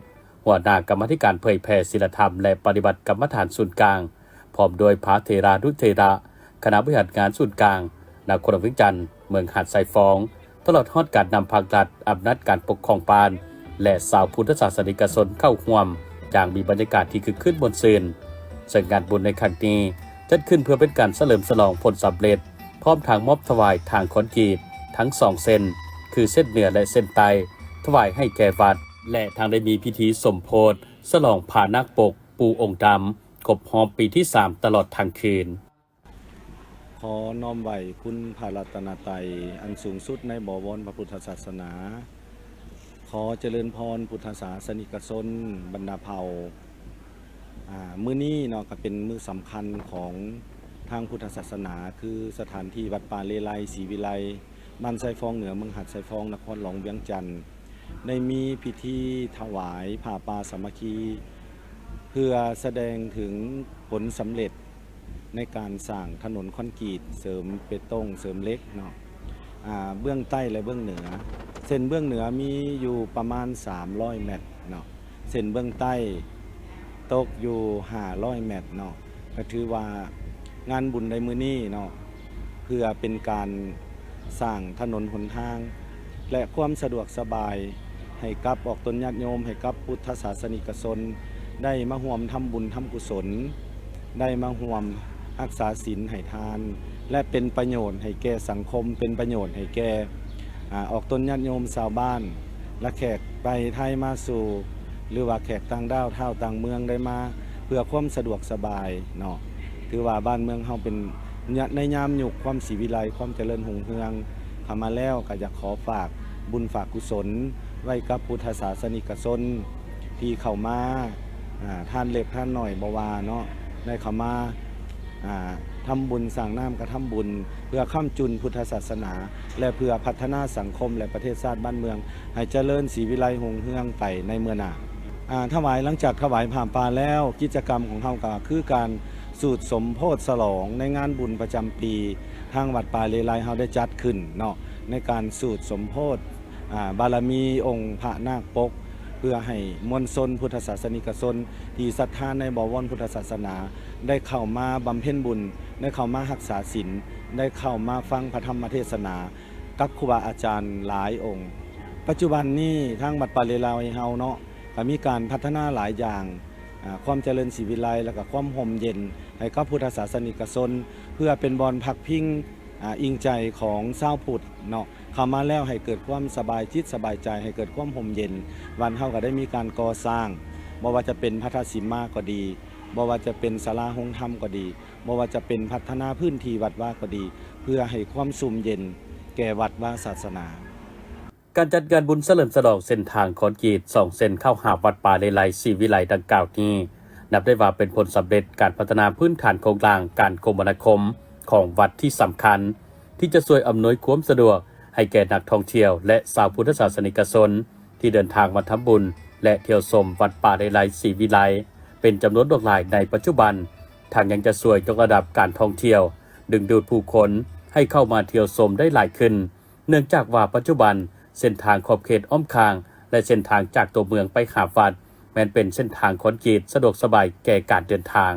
ຫົວໜ້າກຳມາທິການເຜີຍແຜ່ສີລະທຳ ແລະ ປະຕິບັດກຳມະຖານສູນກາງ, ພ້ອມດ້ວຍພະເຖລານຸເຖລະ, ຄະນະບໍລິຫານງານສູນກາງນະຄອນຫຼວງວຽງຈັນ, ເມືອງຫາດຊາຍຟອງ, ຕະຫຼອດຮອດການນຳພັກລັດ, ອຳນາດການປົກຄອງບ້ານ ແລະ ຊາວພຸດທະສາສະນິກະຊົນເຂົ້າຮ່ວມ ຢ່າງມີບັນຍາກາດທີ່ຄຶກຄື້ນມ່ວນຊື່ນ. ເຊິ່ງງານບຸນໃນຄັ້ງນີ້ຈັດຂຶ້ນເພື່ອເປັນການສະເຫຼີມສະຫຼອງຜົນສຳເລັດ ພ້ອມທັງມອບຖວາຍທາງຄອນກຣີດທັງສອງເສັ້ນ ຄືເສັ້ນເໜືອ ແລະ ເສັ້ນໃຕ້ ຖວາຍໃຫ້ແກ່ວັດ ແລະ ທັງໄດ້ມີພິທີສົມໂພດສະຫຼອງພານາກປົກປູ່ອົງດຳ ຄົບຮອບປີທີສາມຕະຫຼອດທັງຄືນ. ຂໍນ້ອມໄຫວ້ຄຸນພະລັດຕະນະໄຕອັນສູງສຸດໃນບໍວອນພະພຸດທະສາສະໜາ. ຂໍຈະເລີນພອນພຸດທະສາສະນິກະຊົນບັນດາເຜົ່າ. ອາ ມື້ນີ້ເນາະ ກໍເປັນມື້ສຳຄັນຂອງທາງພຸດທະສາສະໜາ ຄືສະຖານທີ່ວັດປ່າເລໄລ ສີວິໄລ ບ້ານຊາຍຟອງເໜືອ ເມືອງຫາດຊາຍຟອງ ນະຄອນຫຼວງວຽງຈັນ ໄດ້ມີພິທີຖວາຍຜ້າປ່າສາມັກຄີ ເພື່ອສະແດງເຖິງຜົນສຳເລັດໃນການສ້າງຖະໜົນຄອນກຣີດ ເສີມເປຕົງ ເສີມເຫຼັກເນາະ ອາ ເບື້ອງໃຕ້ ແລະ ເບື້ອງເໜືອ. ເສັ້ນເບື້ອງເໜືອມີຢູ່ປະມານສາມຮ້ອຍແມັດເນາະ, ເສັ້ນເບື້ອງໃຕ້ຕົກຢູ່ຫ້າຮ້ອຍແມັດເນາະ. ກໍຖືວ່າງານບຸນໃນມື້ນີ້ເນາະ ເພື່ອເປັນການສ້າງຖະໜົນຫົນທາງ ແລະ ຄວາມສະດວກສະບາຍໃຫ້ກັບອອກຕົນຍາດໂຍມ, ໃຫ້ກັບພຸດທະສາສະນິກະຊົນ ໄດ້ມາຮ່ວມທຳບຸນທຳກຸສົນ, ໄດ້ມາຮ່ວມຮັກສາສິນໃຫ້ທານ ແລະ ເປັນປະໂຫຍດໃຫ້ແກ່ສັງຄົມ, ເປັນປະໂຫຍດໃຫ້ແກ່ ອາ ອອກຕົນຍາດໂຍມຊາວບ້ານ ແລະ ແຂກໄປໄທມາສູ່ ຫຼືວ່າແຂກຕ່າງດ້າວຊາວຕ່າງເມືອງໄດ້ມາ ເພື່ອຄວາມສະດວກສະບາຍເນາະ. ຖືວ່າບ້ານເມືອງເຮົາເປັນ ໃນຍາມຍຸກຄວາມສີວິໄລ ຄວາມຈະເລີນຮຸ່ງເຮືອງເຂົ້າມາແລ້ວ ກໍຢາກຂໍຝາກບຸນຝາກກຸສົນໄວ້ກັບພຸດທະສາສະນິກະຊົນ ທີ່ເຂົ້າມາ ອາ ທານເລັກທານໜ້ອຍບໍ່ວ່າເນາະ ໄດ້ເຂົ້າມາ ອາ ທຳບຸນ ສ້າງນ້ຳກະທຳບຸນ ເພື່ອຄ້ຳຈຸນພຸດທະສາສະໜາ ແລະ ເພື່ອພັດທະນາສັງຄົມ ແລະ ປະເທດຊາດບ້ານເມືອງ ໃຫ້ຈະເລີນສີວິໄລຮຸ່ງເຮືອງໄປໃນເມື່ອໜ້າ. ອາ ຖວາຍ ຫຼັງຈາກຖວາຍຜ້າປ່າແລ້ວ ກິດຈະກຳຂອງເຮົາກໍຄືການສູດສົມໂພດສະຫຼອງໃນງານບຸນປະຈຳປີ ທາງວັດປ່າເລໄລເຮົາໄດ້ຈັດຂຶ້ນເນາະ ໃນການສູດສົມໂພດ ອາ ບາລະມີອົງພະນາກປົກ ເພື່ອໃຫ້ມວນຊົນພຸດທະສາສະນິກະຊົນທີ່ສັດທາໃນບໍວອນພຸດທະສາສະໜາ ໄດ້ເຂົ້າມາບຳເພັນບຸນ, ໄດ້ເຂົ້າມາຮັກສາສິນ, ໄດ້ເຂົ້າມາຟັງພະທຳມະເທດສະໜາກັບຄູບາອາຈານຫຼາຍອົງ. ປັດຈຸບັນນີ້ທາງວັດປ່າເລໄລເຮົາເນາະ ກໍມີການພັດທະນາຫຼາຍຢ່າງ, ອາ, ຄວາມຈະເລີນສີວິໄລ ແລະ ກໍຄວາມຮົ່ມເຢັນໃຫ້ກັບພຸດທະສາສະນິກະຊົນ ເພື່ອເປັນບ່ອນພັກພິງ, ອາ, ອີງໃຈຂອງຊາວພຸດເນາະ. ເຂົ້າມາແລ້ວໃຫ້ເກີດຄວາມສະບາຍຈິດສະບາຍໃຈ, ໃຫ້ເກີດຄວາມຮົ່ມເຢັນ. ວັດເຮົາກໍໄດ້ມີການກໍ່ສ້າງ, ບໍ່ວ່າຈະເປັນພະທາດສີມາກໍດີ, ບໍ່ວ່າຈະເປັນສາລາໂຮງທຳກໍດີ, ບໍ່ວ່າຈະເປັນພັດທະນາພື້ນທີ່ວັດວາກໍດີ, ເພື່ອໃຫ້ຄວາມຊຸ່ມເຢັນແກ່ວັດວາສາສະໜາ. ການຈັດງານບຸນສະເຫຼີມສະຫຼອງເສັ້ນທາງຄອນກຣີດສອງເສັ້ນເຂົ້າຫາວັດປ່າເລໄລສີວິໄລດັ່ງກ່າວນີ້ ນັບໄດ້ວ່າເປັນຜົນສຳເລັດການພັດທະນາພື້ນຖານໂຄງລ່າງການຄົມມະນາຄົມຂອງວັດທີ່ສຳຄັນ ທີ່ຈະຊ່ວຍອຳນວຍຄວາມສະດວກໃຫ້ແກ່ນັກທ່ອງທ່ຽວ ແລະ ຊາວພຸດທະສາສະນິກະຊົນ ທີ່ເດີນທາງມາທຳບຸນ ແລະ ທ່ຽວຊົມວັດປ່າເລໄລສີວິໄລ ເປັນຈຳນວນຫຼວງຫຼາຍໃນປັດຈຸບັນ, ທັງຍັງຈະຊ່ວຍຍົກລະດັບການທ່ອງທ່ຽວ, ດຶງດູດຜູ້ຄົນໃຫ້ເຂົ້າມາທ່ຽວຊົມໄດ້ຫຼາຍຂຶ້ນ, ເນື່ອງຈາກວ່າປັດຈຸບັນເສັ້ນທາງຂອບເຂດອ້ອມຂ້າງ ແລະ ເສັ້ນທາງຈາກຕົວເມືອງໄປຫາວັດ ແມ່ນເປັນເສັ້ນທາງຄອນກຣີດສະດວກສະບາຍແກ່ການເດີນທາງ.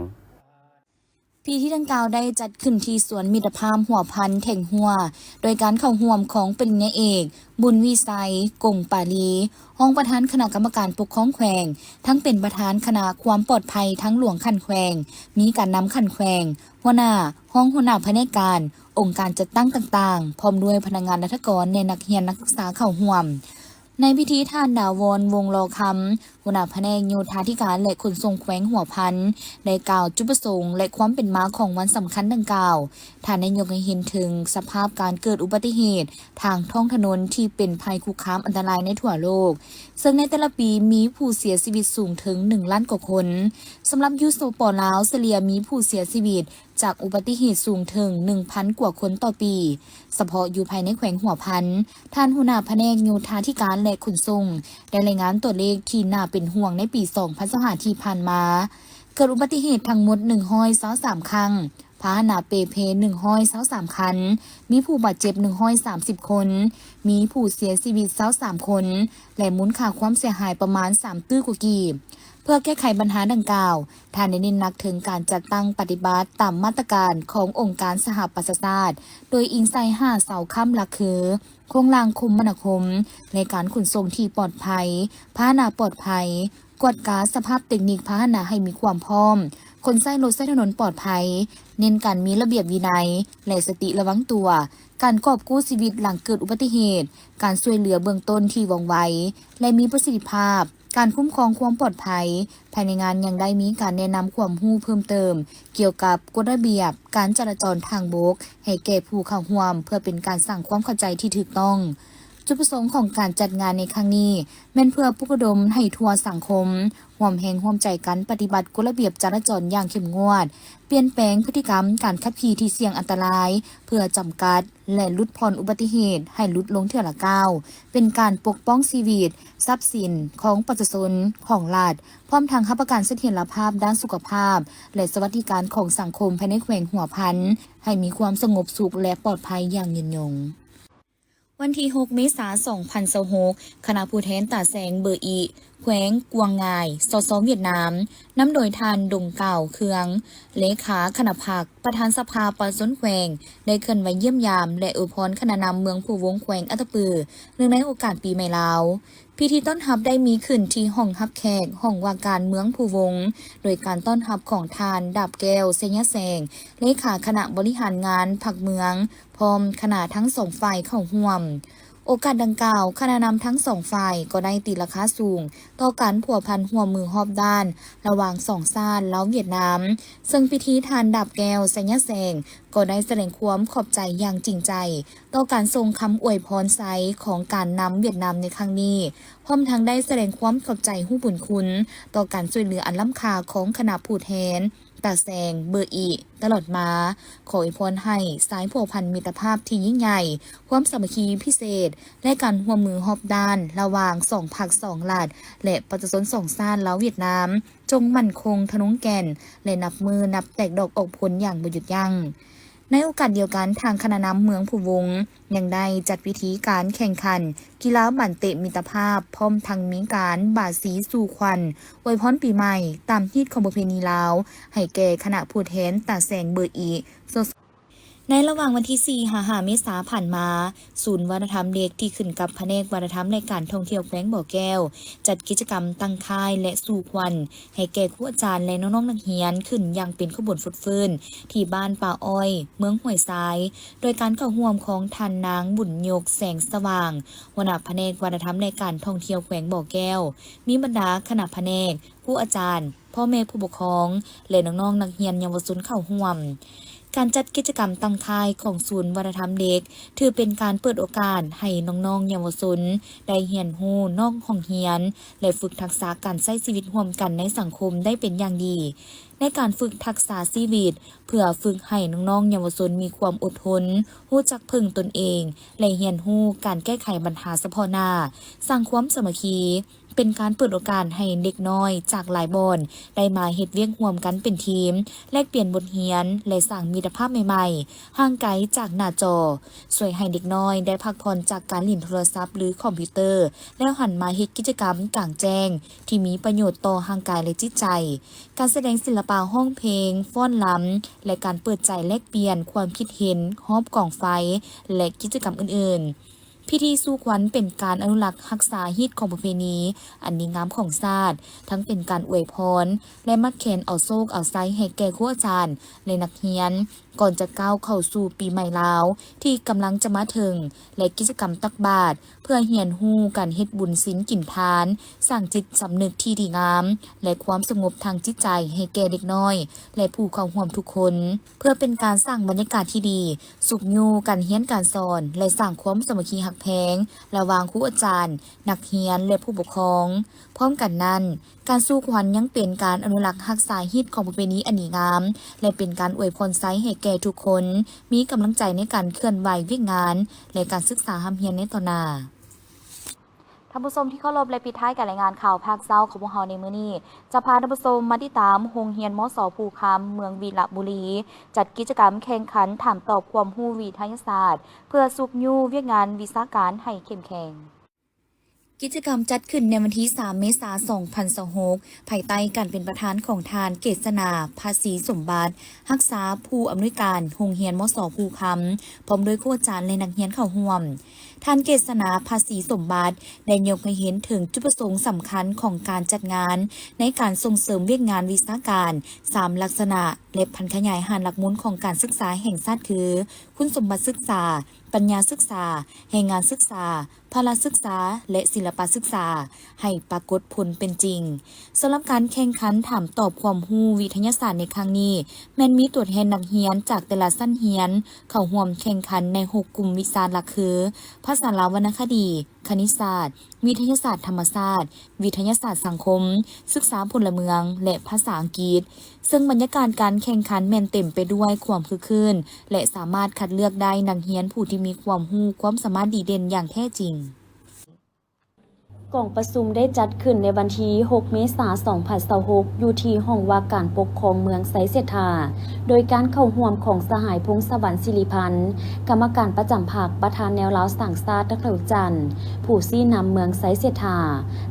ພິທີດັ່ງກ່າວໄດ້ຈັດຂຶ້ນທີ່ສວນມິດຕະພາບຫົວພັນແຂວງຫົວ ໂດຍການເຂົ້າຮ່ວມຂອງປະລິນຍາເອກ ບຸນວິໄຊ ກົງປາລີ ຮອງປະທານຄະນະກຳມະການປົກຄອງແຂວງ, ທັງເປັນປະທານຄະນະຄວາມປອດໄພທາງຫຼວງຂັ້ນແຂວງ, ມີການນຳຂັ້ນແຂວງ, ຫົວໜ້າ, ຮອງຫົວໜ້າພະແນກການ, ອົງການຈັດຕັ້ງຕ່າງໆ, ພ້ອມດ້ວຍພະນັກງານລັດຖະກອນ ແລະ ນັກຮຽນນັກສຶກສາເຂົ້າຮ່ວມ. ໃນພິທີ ທ່ານ ດາວອນ ວົງລໍຄຳ ຫົວໜ້າພະແນກໂຍທາທິການ ແລະ ຂົນສົ່ງແຂວງຫົວພັນ ໄດ້ກ່າວຈຸດປະສົງ ແລະ ຄວາມເປັນມາຂອງວັນສຳຄັນດັ່ງກ່າວ. ທ່ານໄດ້ຍົກໃຫ້ເຫັນເຖິງສະພາບການເກີດອຸບັດຕິເຫດທາງທ້ອງຖະໜົນທີ່ເປັນໄພຄຸກຄາມອັນຕະລາຍໃນທົ່ວໂລກ, ເຊິ່ງໃນແຕ່ລະປີມີຜູ້ເສຍຊີວິດສູງເຖິງໜຶ່ງລ້ານກວ່າຄົນ. ສຳລັບຢູ່ ສປປ ລາວ ສະເລ່ຍມີຜູ້ເສຍຊີວິດ ຈາກອຸບັດຕິເຫດສູງເຖິງໜຶ່ງພັນກວ່າຄົນຕໍ່ປີ. ສະເພາະຢູ່ພາຍໃນແຂວງຫົວພັນ, ທ່ານຫົວໜ້າພະແນກໂຍທາທິການ ແລະ ຂົນສົ່ງ ໄດ້ລາຍງານຕົວເລກທີ່ໜ້າເປັນຫ່ວງໃນປີສອງພັນຊາວຫ້າທີ່ຜ່ານມາ, ເກີດອຸບັດຕິເຫດທັງໝົດໜຶ່ງຮ້ອຍຊາວສາມຄັ້ງ, ພາຫະນະເປ່ເພໜຶ່ງຮ້ອຍຊາວສາມຄັນ, ມີຜູ້ບາດເຈັບໜຶ່ງຮ້ອຍສາມສິບຄົນ, ມີຜູ້ເສຍຊີວິດຊາວສາມຄົນ ແລະ ມູນຄ່າຄວາມເສຍຫາຍປະມານສາມຕື້ກວ່າກີບ. ເພື່ອແກ້ໄຂບັນຫາດັ່ງກ່າວ, ທ່ານໄດ້ເນັ້ນໜັກເຖິງການຈັດຕັ້ງປະຕິບັດຕາມມາດຕະການຂອງອົງການສະຫະປະຊາຊາດ, ໂດຍອີງໃສ່ຫ້າເສົາຄ້ຳຫຼັກຄື ໂຄງລ່າງຄົມມະນາຄົມ ແລະ ການຂົນສົ່ງທີ່ປອດໄພ, ພາຫະນະປອດໄພ, ກວດກາສະພາບເຕັກນິກພາຫະນະໃຫ້ມີຄວາມພ້ອມ, ຄົນໃຊ້ລົດໃຊ້ຖະໜົນປອດໄພ, ເນັ້ນການມີລະບຽບວິໄນ ແລະ ສະຕິລະວັງຕົວ, ການກອບກູ້ຊີວິດຫຼັງເກີດອຸບັດຕິເຫດ, ການຊ່ວຍເຫຼືອເບື້ອງຕົ້ນທີ່ວ່ອງໄວ ແລະ ມີປະສິດທິພາບ, ການຄຸ້ມຄອງຄວາມປອດໄພ. ພາຍໃນງານຍັງໄດ້ມີການແນະນຳຄວາມຮູ້ເພີ່ມເຕີມກ່ຽວກັບກົດລະບຽບການຈະລາຈອນທາງບົກໃຫ້ແກ່ຜູ້ເຂົ້າຮ່ວມ ເພື່ອເປັນການສ້າງຄວາມເຂົ້າໃຈທີ່ຖືກຕ້ອງ. ຈຸດປະສົງຂອງການຈັດງານໃນຄັ້ງນີ້ ແມ່ນເພື່ອປຸກລະດົມໃຫ້ທົ່ວສັງຄົມຮ່ວມແຮງຮ່ວມໃຈກັນປະຕິບັດກົດລະບຽບຈະລາຈອນຢ່າງເຂັ້ມງວດ, ປ່ຽນແປງພຶດຕິກຳການຂັບຂີ່ທີ່ສ່ຽງອັນຕະລາຍ ເພື່ອຈຳກັດ ແລະ ຫຼຸດຜ່ອນອຸບັດຕິເຫດໃຫ້ຫຼຸດລົງເທື່ອລະກ້າວ, ເປັນການປົກປ້ອງຊີວິດ, ຊັບສິນຂອງປະຊາຊົນ, ຂອງລັດ, ພ້ອມທັງຮັບປະກັນສະຖຽນລະພາບດ້ານສຸຂະພາບ ແລະ ສະຫວັດດີການຂອງສັງຄົມພາຍໃນແຂວງຫົວພັນ ໃຫ້ມີຄວາມສະຫງົບສຸກ ແລະ ປອດໄພຢ່າງຍືນຍົງ. ວັນທີຫົກ ເມສາ ສອງພັນຊາວຫົກ ຄະນະຜູ້ແທນຕາແສງເບີອີ ແຂວງກວາງງາຍ ສສ ຫວຽດນາມ ນຳໂດຍທ່ານ ດົງກາວ ເຄືອງ ເລຂາຄະນະພັກ ປະທານສະພາປະຊາຊົນແຂວງ ໄດ້ເຄື່ອນໄຫວຢ້ຽມຢາມ ແລະ ອວຍພອນຄະນະນຳເມືອງພູວົງ ແຂວງອັດຕະປື ເນື່ອງໃນໂອກາດປີໃໝ່ລາວ. ພິທີຕ້ອນຮັບໄດ້ມີຂຶ້ນທີ່ຫ້ອງຮັບແຂກ ຫ້ອງວ່າການເມືອງພູວົງ ໂດຍການຕ້ອນຮັບຂອງທ່ານ ດາບແກ້ວ ໄຊຍະແສງ ເລຂາຄະນະບໍລິຫານງານພັກເມືອງ ພ້ອມຄະນະທັງສອງຝ່າຍເຂົ້າຮ່ວມ. ໂອກາດດັ່ງກ່າວ, ຄະນະນຳທັງສອງຝ່າຍກໍໄດ້ຕີລາຄາສູງຕໍ່ການພົວພັນຮ່ວມມືຮອບດ້ານລະຫວ່າງສອງຊາດລາວຫວຽດນາມ, ເຊິ່ງພິທີທ່ານ ດາບແກ້ວ ໄຊຍະແສງ ກໍໄດ້ສະແດງຄວາມຂອບໃຈຢ່າງຈິງໃຈຕໍ່ການສົ່ງຄຳອວຍພອນໄຊຂອງການນຳຫວຽດນາມໃນຄັ້ງນີ້, ພ້ອມທັງໄດ້ສະແດງຄວາມຂອບໃຈຮູ້ບຸນຄຸນຕໍ່ການຊ່ວຍເຫຼືອອັນລ້ຳຄ່າຂອງຄະນະຜູ້ແທນ ຕາແສງ ເບີອີ ຕະຫຼອດມາ. ຂໍອວຍພອນໃຫ້ສາຍພົວພັນມິດຕະພາບທີ່ຍິ່ງໃຫຍ່, ຄວາມສາມັກຄີພິເສດ ແລະ ການຮ່ວມມືຮອບດ້ານລະຫວ່າງສອງພັກສອງລັດ ແລະ ປະຊາຊົນສອງຊາດລາວຫວຽດນາມ ຈົ່ງໝັ້ນຄົງທະນົງແກ່ນ ແລະ ນັບມື້ນັບແຕກດອກອອກຜົນຢ່າງບໍ່ຢຸດຢັ້ງ. ໃນໂອກາດດຽວກັນ, ທາງຄະນະນຳເມືອງພູວົງ ຍັງໄດ້ຈັດພິທີການແຂ່ງຂັນ ກິລາບານເຕະມິດຕະພາບ ພ້ອມທັງມີການບາສີສູ່ຂວັນອວຍພອນປີໃໝ່ຕາມຮີດຂອງປະເພນີລາວ ໃຫ້ແກ່ຄະນະຜູ້ແທນຕາແສງເບີອີ ໃນລະຫວ່າງວັນທີສີ່ ຫາ ຫ້າ ເມສາຜ່ານມາ, ສູນວັດທະນະທຳເດັກທີ່ຂຶ້ນກັບພະແນກວັດທະນະທຳ ແລະ ການທ່ອງທ່ຽວແຂວງບໍ່ແກ້ວ ຈັດກິດຈະກຳຕັ້ງຄ້າຍ ແລະ ສູ່ຂວັນ ໃຫ້ແກ່ຄູອາຈານ ແລະ ນ້ອງໆນັກຮຽນ ຂຶ້ນຢ່າງເປັນຂະບວນຟົດຟື້ນ ທີ່ບ້ານປ່າອ້ອຍ ເມືອງຫ້ວຍຊາຍ ໂດຍການເຂົ້າຮ່ວມຂອງທ່ານນາງ ບຸນຍົກ ແສງສະຫວ່າງ ຫົວໜ້າພະແນກວັດທະນະທຳ ແລະ ການທ່ອງທ່ຽວແຂວງບໍ່ແກ້ວ, ມີບັນດາຄະນະພະແນກ, ຄູອາຈານ, ພໍ່ແມ່ຜູ້ປົກຄອງ ແລະ ນ້ອງໆນັກຮຽນເຍົາວະຊົນເຂົ້າຮ່ວມ. ການຈັດກິດຈະກຳຕັ້ງຄ້າຍຂອງສູນວັດທະນະທຳເດັກ ຖືເປັນການເປີດໂອກາດໃຫ້ນ້ອງໆເຍົາວະຊົນໄດ້ຮຽນຮູ້ນອກຫ້ອງຮຽນ ແລະ ຝຶກທັກສະການໃຊ້ຊີວິດຮ່ວມກັນໃນສັງຄົມໄດ້ເປັນຢ່າງດີ. ໃນການຝຶກທັກສະຊີວິດ ເພື່ອຝຶກໃຫ້ນ້ອງໆເຍົາວະຊົນມີຄວາມອົດທົນ, ຮູ້ຈັກເພິ່ງຕົນເອງ ແລະ ຮຽນຮູ້ການແກ້ໄຂບັນຫາສະເພາະໜ້າ, ສ້າງຄວາມສາມັກຄີ, ເປັນການເປີດໂອກາດໃຫ້ເດັກນ້ອຍຈາກຫຼາຍບ່ອນໄດ້ມາເຮັດວຽກຮ່ວມກັນເປັນທີມ, ແລກປ່ຽນບົດຮຽນ ແລະ ສ້າງມິດຕະພາບໃໝ່ໆ, ຫ່າງໄກຈາກໜ້າຈໍ, ຊ່ວຍໃຫ້ເດັກນ້ອຍໄດ້ພັກຜ່ອນຈາກການຫຼິ້ນໂທລະສັບ ຫຼື ຄອມພິວເຕີ ແລ້ວຫັນມາເຮັດກິດຈະກຳກາງແຈ້ງທີ່ມີປະໂຫຍດຕໍ່ຮ່າງກາຍ ແລະ ຈິດໃຈ, ການສະແດງສິລະປະຮ້ອງເພງ, ຟ້ອນລຳ ແລະ ການເປີດໃຈແລກປ່ຽນຄວາມຄິດເຫັນຮອບກອງໄຟ ແລະ ກິດຈະກຳອື່ນໆ. ພິທີສູ່ຂວັນເປັນການອະນຸລັກຮັກສາຮີດຄອງປະເພນີອັນດີງາມຂອງຊາດ, ທັງເປັນການອວຍພອນ ແລະ ມັດແຂນເອົາໂຊກເອົາໄຊໃຫ້ແກ່ຄູອາຈານ ແລະ ນັກຮຽນ, ກ່ອນຈະກ້າວເຂົ້າສູ່ປີໃໝ່ລາວທີ່ກຳລັງຈະມາເຖິງ ແລະ ກິດຈະກຳຕັກບາດ ເພື່ອຮຽນຮູ້ການເຮັດບຸນສິນກິນທານ, ສ້າງຈິດສຳນຶກທີ່ດີງາມ ແລະ ຄວາມສະຫງົບທາງຈິດໃຈໃຫ້ແກ່ເດັກນ້ອຍ ແລະ ຜູ້ເຂົ້າຮ່ວມທຸກຄົນ, ເພື່ອເປັນການສ້າງບັນຍາກາດທີ່ດີ, ຊຸກຍູ້ການຮຽນການສອນ ແລະ ສ້າງຄວາມສາມັກຄີຮັກແພງລະຫວ່າງຄູອາຈານ, ນັກຮຽນ ແລະ ຜູ້ປົກຄອງ. ພ້ອມກັນນັ້ນ, ການສູ່ຂວັນຍັງເປັນການອະນຸລັກຮັກສາຮີດຄອງປະເພນີອັນດີງາມ ແລະ ເປັນການອວຍພອນໄຊໃຫ້ແກ່ທຸກຄົນ ມີກຳລັງໃຈໃນການເຄື່ອນໄຫວວຽກງານ ແລະ ການສຶກສາຮ່ຳຮຽນໃນຕໍ່ໜ້າ. ທ່ານຜູ້ຊົມທີ່ເຄົາລົບ ແລະ ປິດທ້າຍການລາຍງານຂ່າວພາກເຊົ້າຂອງພວກເຮົາໃນມື້ນີ້ ຈະພາທ່ານຜູ້ຊົມມາຕິດຕາມໂຮງຮຽນ ມສ ພູຄຳ ເມືອງວິລະບູລີ ຈັດກິດຈະກຳແຂ່ງຂັນຖາມຕອບຄວາມຮູ້ວິທະຍາສາດ ເພື່ອຊຸກຍູ້ວຽກງານວິຊາການໃຫ້ເຂັ້ມແຂງ. ກິດຈະກຳຈັດຂຶ້ນໃນວັນທີສາມ ເມສາ ສອງພັນຊາວຫົກ ພາຍໃຕ້ການເປັນປະທານຂອງທ່ານ ເກດສະໜາ ພະສີສົມບັດ ຮັກສາຜູ້ອຳນວຍການໂຮງຮຽນ ມສ ພູຄຳ ພ້ອມດ້ວຍຄູອາຈານ ແລະ ນັກຮຽນເຂົ້າຮ່ວມ. ທ່ານເກດສະໜາ ພາສີສົມບັດ ໄດ້ຍົກໃຫ້ເຫັນເຖິງຈຸດປະສົງສຳຄັນຂອງການຈັດງານໃນການສົ່ງເສີມວຽກງານວິຊາການສາມລັກສະນະ ແລະ ຜັນຂະຫຍາຍຫ້າຫຼັກມູນຂອງການສຶກສາແຫ່ງຊາດຄື ຄຸນສົມບັດສຶກສາ, ປັນຍາສຶກສາ, ແຮງງານສຶກສາ, ພະລະສຶກສາ ແລະ ສິລະປະສຶກສາ ໃຫ້ປາກົດຜົນເປັນຈິງ. ສຳລັບການແຂ່ງຂັນຖາມຕອບຄວາມຮູ້ວິທະຍາສາດໃນຄັ້ງນີ້ ແມ່ນມີຕົວແທນນັກຮຽນຈາກແຕ່ລະຊັ້ນຮຽນເຂົ້າຮ່ວມແຂ່ງຂັນໃນຫົກກຸ່ມວິຊາຫຼັກຄື ພາສາລາວວັນນະຄະດີ, ຄະນິດສາດ, ວິທະຍາສາດທຳມະຊາດ, ວິທະຍາສາດສັງຄົມ, ສຶກສາພົນລະເມືອງ ແລະ ພາສາອັງກິດ. ເຊິ່ງບັນຍາກາດການແຂ່ງຂັນແມ່ນເຕັມໄປດ້ວຍຄວາມຄຶກຄື້ນ ແລະ ສາມາດຄັດເລືອກໄດ້ນັກຮຽນຜູ້ທີ່ມີຄວາມຮູ້ຄວາມສາມາດດີເດັ່ນຢ່າງແທ້ຈິງ. ກອງປະຊຸມໄດ້ຈັດຂຶ້ນໃນວັນທີຫົກ ເມສາ ສອງພັນຊາວຫົກ ຢູ່ທີ່ຫ້ອງວ່າການປົກຄອງເມືອງໄຊເສດຖາ ໂດຍການເຂົ້າຮ່ວມຂອງສະຫາຍ ພົງສະຫວັນ ສິລິພັນ ກຳມະການປະຈຳພັກ, ປະທານແນວລາວສ້າງຊາດນະຄອນຫຼວງວຽງຈັນ, ຜູ້ຊີ້ນຳເມືອງໄຊເສດຖາ,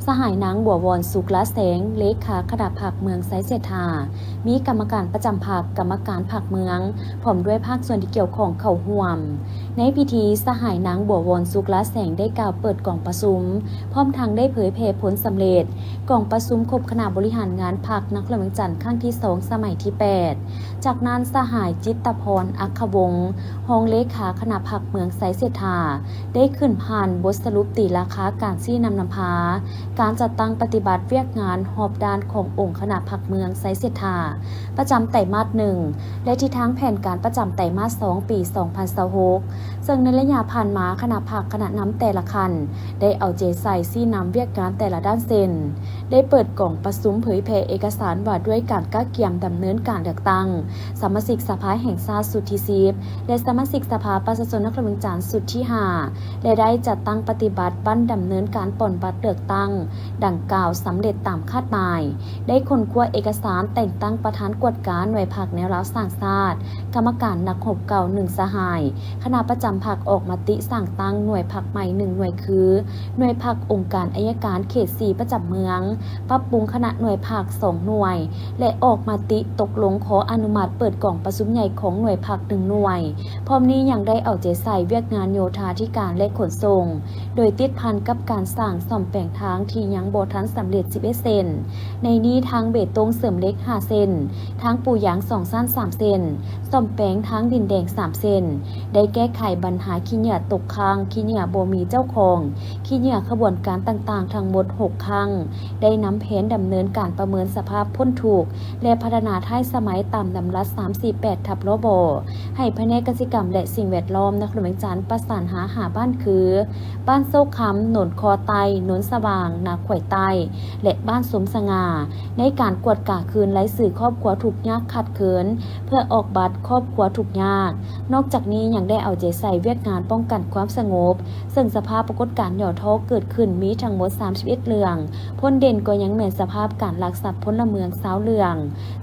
ສະຫາຍນາງ ບົວວອນ ສຸກລະແສງ ເລຂາຄະນະພັກເມືອງໄຊເສດຖາ, ມີກຳມະການປະຈຳພັກ, ກຳມະການພັກເມືອງ ພ້ອມດ້ວຍພາກສ່ວນທີ່ກ່ຽວຂ້ອງເຂົ້າຮ່ວມ. ໃນພິທີ, ສະຫາຍນາງ ບົວວອນ ສຸກລະແສງ ໄດ້ກ່າວເປີດກອງປະຊຸມ, ພ້ອມທັງໄດ້ເຜີຍແຜ່ຜົນສຳເລັດກອງປະຊຸມຄົບຄະນະບໍລິຫານງານພັກນະຄອນຫຼວງວຽງຈັນຄັ້ງທີສອງ ສະໄໝທີແປດ. ຈາກນັ້ນ, ສະຫາຍ ຈິດຕະພອນ ອັກຂະວົງ ຮອງເລຂາຄະນະພັກເມືອງໄຊເສດຖາ ໄດ້ຂຶ້ນຜ່ານບົດສະຫຼຸບຕີລາຄາການຊີ້ນຳນຳພາ ການຈັດຕັ້ງປະຕິບັດວຽກງານຮອບດ້ານຂອງອົງຄະນະພັກເມືອງໄຊເສດຖາ ປະຈຳໄຕມາດໜຶ່ງ ແລະ ທິດທາງແຜນການປະຈຳໄຕມາດສອງ ປີສອງພັນຊາວຫົກ ເຊິ່ງໃນໄລຍະຜ່ານມາ ຄະນະພັກຄະນະນຳແຕ່ລະຂັ້ນ ໄດ້ເອົາໃຈໃສ່ຊີ້ນຳວຽກງານແຕ່ລະດ້ານເຊັ່ນ ໄດ້ເປີດກອງປະຊຸມເຜີຍແຜ່ເອກະສານວ່າດ້ວຍການກະກຽມດຳເນີນການເລືອກຕັ້ງສະມາຊິກສະພາແຫ່ງຊາດຊຸດທີສິບ ແລະ ສະມາຊິກສະພາປະຊາຊົນນະຄອນຫຼວງວຽງຈັນຊຸດທີຫ້າ ແລະ ໄດ້ຈັດຕັ້ງປະຕິບັດບັ້ນດຳເນີນການປ່ອນບັດເລືອກຕັ້ງດັ່ງກ່າວສຳເລັດຕາມຄາດໝາຍ, ໄດ້ຄົ້ນຄວ້າເອກະສານແຕ່ງຕັ້ງປະທານກວດກາໜ່ວຍພັກແນວລາວສ້າງຊາດ, ກຳມະການນັກຮົບເກົ່າໜຶ່ງສະຫາຍ, ຄະນະປະຈຳພັກອອກມະຕິສ້າງຕັ້ງໜ່ວຍພັກໃໝ່ໜຶ່ງໜ່ວຍຄື ໜ່ວຍພັກອົງການໄອຍະການເຂດສີ່ປະຈຳເມືອງ, ປັບປຸງຄະນະໜ່ວຍພັກສອງໜ່ວຍ ແລະ ອອກມະຕິຕົກລົງຂໍອະນຸມັດເປີດກອງປະຊຸມໃຫຍ່ຂອງໜ່ວຍພັກໜຶ່ງໜ່ວຍ. ພ້ອມນີ້ຍັງໄດ້ເອົາໃຈໃສ່ວຽກງານໂຍທາທິການ ແລະ ຂົນສົ່ງ, ໂດຍຕິດພັນກັບການສ້າງສ້ອມແປງທາງທີ່ຍັງບໍ່ທັນສຳເລັດສິບເອັດເສັ້ນ, ໃນນີ້ທາງເບຕົງເສີມເຫຼັກຫ້າເສັ້ນ, ທາງປູຢາງສອງຊັ້ນສາມເສັ້ນ, ສ້ອມແປງທາງດິນແດງສາມເສັ້ນ, ໄດ້ແກ້ໄຂບັນຫາຂີ້ເຫຍື້ອຕົກຄ້າງ, ຂີ້ເຫຍື້ອບໍ່ມີເຈົ້າຂອງ, ຂີ້ເຫຍື້ອຂະບວນການຕ່າງໆທັງໝົດຫົກຄັ້ງ, ໄດ້ນຳແຜນດຳເນີນການປະເມີນສະພາບພົ້ນທຸກ ແລະ ພັດທະນາທ້າຍສະໄໝຕາມດຳລັດສາມສີ່ແປດທັບ ລບ ໃຫ້ພະແນກກະສິກຳ ແລະ ສິ່ງແວດລ້ອມນະຄອນຫຼວງວຽງຈັນປະສານຫາຫ້າບ້ານຄື ບ້ານໂຊກຄຳ, ໂນນຄໍໃຕ້, ໂນນສະຫວ່າງ, ນາຄວາຍໃຕ້ ແລະ ບ້ານສົມສະຫງ່າ ໃນການກວດກາຄືນລາຍຊື່ຄອບຄົວທຸກຍາກຂາດເຂີນ ເພື່ອອອກບັດຄອບຄົວທຸກຍາກ. ນອກຈາກນີ້ຍັງໄດ້ເອົາໃຈໃສ່ວຽກງານປ້ອງກັນຄວາມສະຫງົບ ເຊິ່ງສະພາບປາກົດການຫຍໍ້ທໍ້ເກີດຂຶ້ນມີທັງໝົດສາມສິບເອັດເລື່ອງ, ພົ້ນເດັ່ນກໍຍັງແມ່ນສະພາບການລັກຊັບພົນລະເມືອງຊາວເລື່ອງ,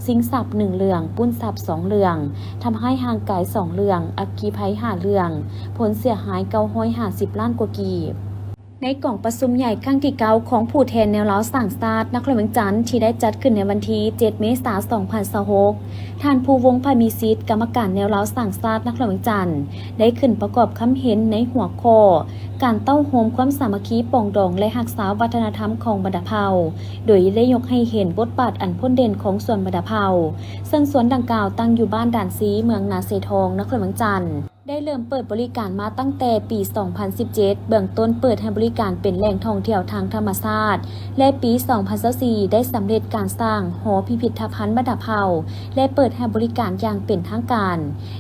ຊິງຊັບໜຶ່ງເລື່ອງ, ປຸ້ນຊັບສອງເລື່ອງ, ທຳຮ້າຍຮ່າງກາຍສອງເລື່ອງ, ອັກຄີໄພຫ້າເລື່ອງ, ຜົນເສຍຫາຍເກົ້າຮ້ອຍຫ້າສິບລ້ານກວ່າກີບ. ໃນກອງປະຊຸມໃຫຍ່ຄັ້ງທີເກົ້າຂອງຜູ້ແທນແນວລາວສ້າງຊາດນະຄອນຫຼວງວຽງຈັນ ທີ່ໄດ້ຈັດຂຶ້ນໃນວັນທີເຈັດ ເມສາ ສອງພັນຊາວຫົກ ທ່ານ ພູວົງ ພະມີສິດ ກຳມະການແນວລາວສ້າງຊາດນະຄອນຫຼວງວຽງຈັນ ໄດ້ຂຶ້ນປະກອບຄຳເຫັນໃນຫົວຂໍ້ ການເຕົ້າໂຮມຄວາມສາມັກຄີປອງດອງ ແລະ ຮັກສາວັດທະນະທຳຂອງບັນດາເຜົ່າ ໂດຍໄດ້ຍົກໃຫ້ເຫັນບົດບາດອັນພົ້ນເດັ່ນຂອງສວນບັນດາເຜົ່າ, ເຊິ່ງສວນດັ່ງກ່າວຕັ້ງຢູ່ບ້ານດ່ານຊີ, ເມືອງນາເຊທອງ, ນະຄອນຫຼວງວຽງຈັນ, ໄດ້ເລີ່ມເປີດບໍລິການມາຕັ້ງແຕ່ປີສອງພັນສິບເຈັດ ເບື້ອງຕົ້ນເປີດໃຫ້ບໍລິການເປັນແຫຼ່ງທ່ອງທ່ຽວທາງທຳມະຊາດ ແລະ ປີສອງພັນຊາວສີ່ ໄດ້ສຳເລັດການສ້າງຫໍພິພິດທະພັນບັນດາເຜົ່າ ແລະ ເປີດໃຫ້ບໍລິການຢ່າງເປັນທາງການ.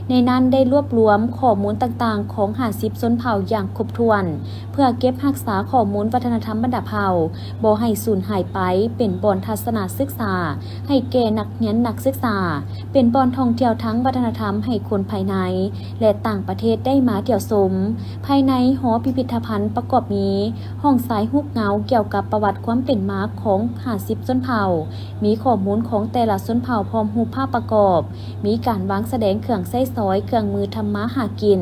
ໃນນັ້ນໄດ້ລວບລວມຂໍ້ມູນຕ່າງໆຂອງຫ້າສິບຊົນເຜົ່າຢ່າງຄົບຖ້ວນ ເພື່ອເກັບຮັກສາຂໍ້ມູນວັດທະນະທຳບັນດາເຜົ່າບໍ່ໃຫ້ສູນຫາຍໄປ, ເປັນບ່ອນທັດສະນະສຶກສາໃຫ້ແກ່ນັກຮຽນນັກສຶກສາ, ເປັນບ່ອນທ່ອງທ່ຽວທາງວັດທະນະທຳໃຫ້ຄົນພາຍໃນ ແລະ ຕ່າງປະເທດໄດ້ມາທ່ຽວຊົມ. ພາຍໃນຫໍພິພິດທະພັນປະກອບມີ ຫ້ອງຊາຍຮູບເງົາກ່ຽວກັບປະຫວັດຄວາມເປັນມາຂອງຫ້າສິບຊົນເຜົ່າ, ມີຂໍ້ມູນຂອງແຕ່ລະຊົນເຜົ່າພ້ອມຮູບພາບປະກອບ, ມີການວາງສະແດງເຄື່ອງໃຊ້ສອຍ, ເຄື່ອງມືທຳມາຫາກິນ,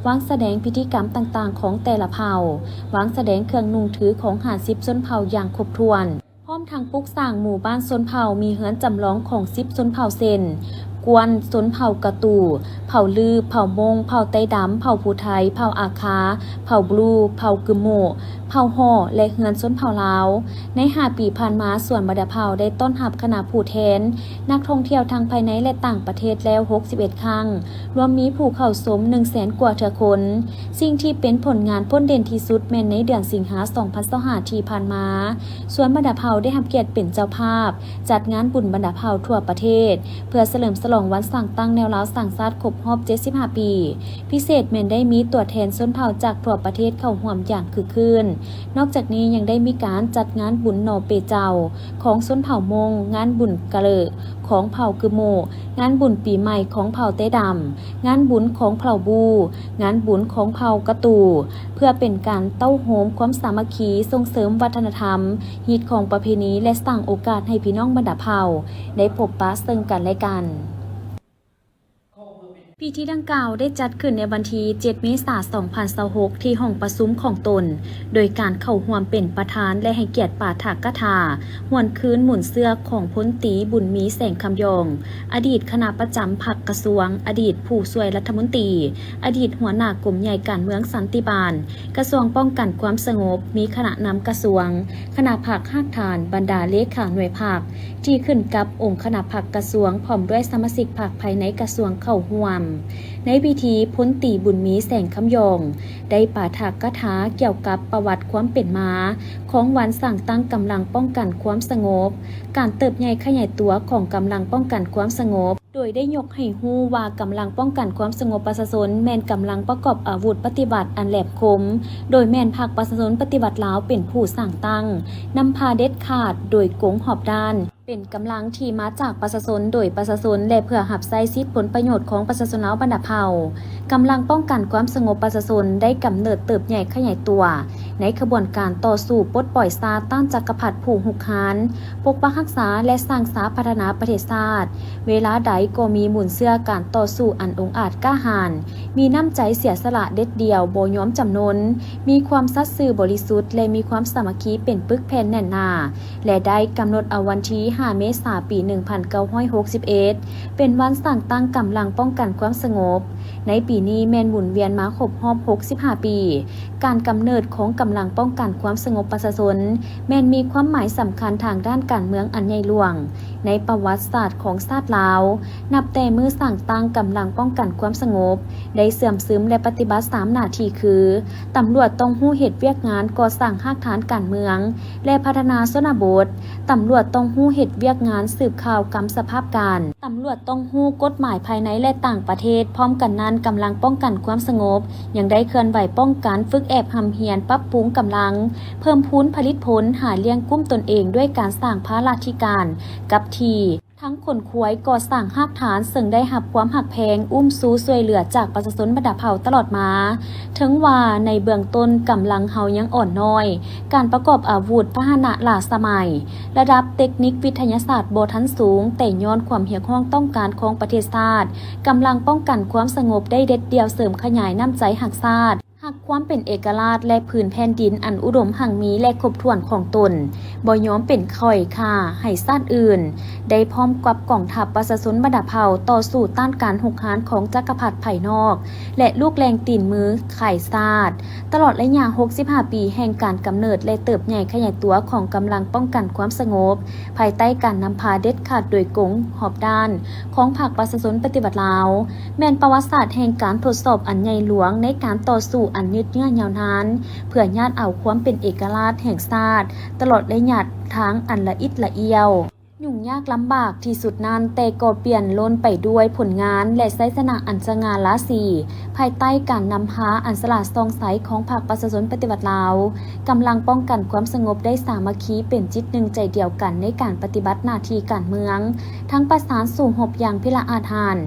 ວາງສະແດງພິທີກຳຕ່າງໆຂອງແຕ່ລະເຜົ່າ, ວາງສະແດງເຄື່ອງນຸ່ງຖືຂອງຫ້າສິບຊົນເຜົ່າຢ່າງຄົບຖ້ວນ, ພ້ອມທັງປຸກສ້າງໝູ່ບ້ານຊົນເຜົ່າ, ມີເຮືອນຈຳລອງຂອງສິບຊົນເຜົ່າເຊັ່ນ ກວນ, ຊົນເຜົ່າກະຕູ, ເຜົ່າລື, ເຜົ່າມົ້ງ, ເຜົ່າໄຕ້ດຳ, ເຜົ່າພູໄທ, ເຜົ່າອາຄາ, ເຜົ່າບລູ, ເຜົ່າກຶມໂມ, ເຜົ່າຫໍ້ ແລະ ເຮືອນຊົນເຜົ່າລາວ. ໃນຫ້າປີຜ່ານມາ, ສວນບັນດາເຜົ່າໄດ້ຕ້ອນຮັບຄະນະຜູ້ແທນນັກທ່ອງທ່ຽວທັງພາຍໃນ ແລະ ຕ່າງປະເທດແລ້ວຫົກສິບເອັດຄັ້ງ, ລວມມີຜູ້ເຂົ້າຊົມໜຶ່ງແສນກວ່າເທື່ອຄົນ. ສິ່ງທີ່ເປັນຜົນງານພົ້ນເດັ່ນທີ່ສຸດແມ່ນໃນເດືອນສິງຫາ ສອງພັນຊາວຫ້າ ທີ່ຜ່ານມາ, ສວນບັນດາເຜົ່າໄດ້ຮັບກຽດເປັນເຈົ້າພາບ ຈັດງານບຸນບັນດາເຜົ່າທົ່ວປະເທດ ເພື່ອສະເຫຼີມສະຫຼອງວັນສ້າງຕັ້ງແນວລາວສ້າງຊາດຄົບຮອບເຈັດສິບຫ້າປີ. ພິເສດແມ່ນໄດ້ມີຕົວແທນຊົນເຜົ່າຈາກທົ່ວປະເທດເຂົ້າຮ່ວມຢ່າງຄຶກຄື້ນ. ນອກຈາກນີ້ຍັງໄດ້ມີການຈັດງານບຸນໜໍ່ເປເຈົ້າຂອງຊົນເຜົ່າມົ້ງ, ງານບຸນກະເລີຂອງເຜົ່າກຶມໂມ, ງານບຸນປີໃໝ່ຂອງເຜົ່າແຕ້ດຳ, ງານບຸນຂອງເຜົ່າບູ, ງານບຸນຂອງເຜົ່າກະຕູ ເພື່ອເປັນການເຕົ້າໂຮມຄວາມສາມັກຄີ, ສົ່ງເສີມວັດທະນະທຳ, ຮີດຄອງປະເພນີ ແລະ ສ້າງໂອກາດໃຫ້ພີ່ນ້ອງບັນດາເຜົ່າໄດ້ພົບປະເຊິ່ງກັນແລະກັນ. ພິທີດັ່ງກ່າວໄດ້ຈັດຂຶ້ນໃນວັນທີເຈັດ ເມສາ ສອງພັນຊາວຫົກ ທີ່ຫ້ອງປະຊຸມຂອງຕົນ, ໂດຍການເຂົ້າຮ່ວມເປັນປະທານ ແລະ ໃຫ້ກຽດປາຖະກະຖາ ຫວນຄືນມູນເຊື້ອຂອງພົນຕີ ບຸນມີ ແສງຄຳຢອງ, ອະດີດຄະນະປະຈຳພັກກະຊວງ, ອະດີດຜູ້ຊ່ວຍລັດຖະມົນຕີ, ອະດີດຫົວໜ້າກົມໃຫຍ່ການເມືອງສັນຕິບານ, ກະຊວງປ້ອງກັນຄວາມສະຫງົບ, ມີຄະນະນຳກະຊວງ, ຄະນະພັກຮາກຖານ, ບັນດາເລຂາໜ່ວຍພັກ ທີ່ຂຶ້ນກັບອົງຄະນະພັກກະຊວງ ພ້ອມດ້ວຍສະມາຊິກພັກພາຍໃນກະຊວງເຂົ້າຮ່ວມ. ໃນພິທີ, ພົນຕີ ບຸນມີ ແສງຄຳຢອງ ໄດ້ປາຖະກະຖາກ່ຽວກັບປະຫວັດຄວາມເປັນມາຂອງວັນສ້າງຕັ້ງກຳລັງປ້ອງກັນຄວາມສະຫງົບ, ການເຕີບໃຫຍ່ຂະຫຍາຍຕົວຂອງກຳລັງປ້ອງກັນຄວາມສະຫງົບ, ໂດຍໄດ້ຍົກໃຫ້ຮູ້ວ່າກຳລັງປ້ອງກັນຄວາມສະຫງົບປະຊາຊົນແມ່ນກຳລັງປະກອບອາວຸດປະຕິວັດອັນແຫຼມຄົມ, ໂດຍແມ່ນພັກປະຊາຊົນປະຕິວັດລາວເປັນຜູ້ສ້າງຕັ້ງ, ນຳພາເດັດຂາດ, ໂດຍກົງຮອບດ້ານ, ເປັນກຳລັງທີ່ມາຈາກປະຊາຊົນ, ໂດຍປະຊາຊົນ ແລະ ເພື່ອຮັບໃຊ້ສິດຜົນປະໂຫຍດຂອງປະຊາຊົນລາວບັນດາເຜົ່າ. ກຳລັງປ້ອງກັນຄວາມສະຫງົບປະຊາຊົນໄດ້ກຳເນີດເຕີບໃຫຍ່ຂະຫຍາຍຕົວ ໃນຂະບວນການຕໍ່ສູ້ປົດປ່ອຍຊາດຕ້ານຈັກກະພັດຜູ້ຮຸກຮານ, ປົກປັກຮັກສາ ແລະ ສ້າງສາພັດທະນາປະເທດຊາດ. ເວລາໃດກໍມີມູນເຊື້ອການຕໍ່ສູ້ອັນອົງອາດກ້າຫານ, ມີນ້ຳໃຈເສຍສະຫຼະເດັດດ່ຽວບໍ່ຍອມຈຳນົນ, ມີຄວາມສັດຊື່ບໍລິສຸດ ແລະ ມີຄວາມສາມັກຄີເປັນປຶກແຜ່ນແໜ້ນໜາ. ແລະ ໄດ້ກຳນົດເອົາວັນທີຫ້າ ເມສາ ປີໜຶ່ງພັນເກົ້າຮ້ອຍຫົກສິບເອັດ ເປັນວັນສ້າງຕັ້ງກຳລັງປ້ອງກັນຄວາມສະຫງົບ. ໃນປີນີ້ແມ່ນໝູນວຽນມາຄົບຮອບຫົກສິບຫ້າປີ ການກຳເນີດຂອງກຳລັງປ້ອງກັນຄວາມສະຫງົບປະຊາຊົນ ແມ່ນມີຄວາມໝາຍສຳຄັນທາງດ້ານການເມືອງອັນໃຫຍ່ຫຼວງໃນປະຫວັດສາດຂອງຊາດລາວ. ນັບແຕ່ມື້ສ້າງຕັ້ງກຳລັງປ້ອງກັນຄວາມສະຫງົບ ໄດ້ເຊື່ອມຊຶມ ແລະ ປະຕິບັດສາມໜ້າທີ່ຄື ຕຳຫຼວດຕ້ອງຮູ້ເຮັດວຽກງານກໍ່ສ້າງຮາກຖານການເມືອງ ແລະ ພັດທະນາຊົນນະບົດ, ຕຳຫຼວດຕ້ອງຮູ້ເຮັດວຽກງານສືບຂ່າວກຳສະພາບການ, ຕຳຫຼວດຕ້ອງຮູ້ກົດໝາຍພາຍໃນ ແລະ ຕ່າງປະເທດ. ພ້ອມກັນນັ້ນ, ກຳລັງປ້ອງກັນຄວາມສະຫງົບຍັງໄດ້ເຄື່ອນໄຫວປ້ອງກັນ, ຝຶກແອບ, ຮ່ຳຮຽນ, ປັບປຸງກຳລັງ, ເພີ່ມພູນຜະລິດຜົນ, ຫາລ້ຽງກຸ້ມຕົນເອງດ້ວຍການສ້າງພາລາທິການກັບທີ່. ທັງຂົນຂວາຍ, ກໍ່ສ້າງຮາກຖານ, ເຊິ່ງໄດ້ຮັບຄວາມຮັກແພງ, ອຸ້ມຊູຊ່ວຍເຫຼືອຈາກປະຊາຊົນບັນດາເຜົ່າຕະຫຼອດມາ. ເຖິງວ່າໃນເບື້ອງຕົ້ນກຳລັງເຮົາຍັງອ່ອນນ້ອຍ, ການປະກອບອາວຸດ, ພາຫະນະລ້າສະໄໝ, ລະດັບເຕັກນິກວິທະຍາສາດບໍ່ທັນສູງ, ແຕ່ຍ້ອນຄວາມຮຽກຮ້ອງຕ້ອງການຂອງປະເທດຊາດ, ກຳລັງປ້ອງກັນຄວາມສະຫງົບໄດ້ເດັດດ່ຽວເສີມຂະຫຍາຍນ້ຳໃຈຮັກຊາດ, ຮັກຄວາມເປັນເອກະລາດ ແລະ ພື້ນແຜ່ນດິນອັນອຸດົມຮັ່ງມີ ແລະ ຄົບຖ້ວນຂອງຕົນ, ບໍ່ຍອມເປັນຂ້ອຍຂ້າໃຫ້ຊາດອື່ນ, ໄດ້ພ້ອມກັບກອງທັບປະຊາຊົນບັນດາເຜົ່າຕໍ່ສູ້ຕ້ານການຮຸກຮານຂອງຈັກກະພັດພາຍນອກ ແລະ ລູກແຫຼ່ງຕີນມືຂາຍຊາດ. ຕະຫຼອດໄລຍະຫົກສິບຫ້າປີແຫ່ງການກຳເນີດ ແລະ ເຕີບໃຫຍ່ຂະຫຍາຍຕົວຂອງກຳລັງປ້ອງກັນຄວາມສະຫງົບ ພາຍໃຕ້ການນຳພາເດັດຂາດໂດຍກົງຮອບດ້ານ ຂອງພັກປະຊາຊົນປະຕິວັດລາວ ແມ່ນປະຫວັດສາດແຫ່ງການທົດສອບອັນໃຫຍ່ຫຼວງໃນການຕໍ່ສູ້ອັນຍືດເຍື້ອຍາວນານ ເພື່ອຍາດເອົາຄວາມເປັນເອກະລາດແຫ່ງຊາດ ຕະຫຼອດໄລຍະທາງອັນລະອິດລະອ້ຽວ, ຫຍຸ້ງຍາກລຳບາກທີ່ສຸດນັ້ນ, ແຕ່ກໍປ່ຽນລົ້ນໄປດ້ວຍຜົນງານ ແລະ ໄຊຊະນະອັນສະຫງ່າລາສີ, ພາຍໃຕ້ການນຳພາອັນສະຫຼາດສ່ອງໃສຂອງພັກປະຊາຊົນປະຕິວັດລາວ. ກຳລັງປ້ອງກັນຄວາມສະຫງົບໄດ້ສາມັກຄີເປັນຈິດໜຶ່ງໃຈດຽວກັນໃນການປະຕິບັດໜ້າທີ່ການເມືອງ, ທັງປະສານສູ້ຮົບຢ່າງພິລະອາດຫານ,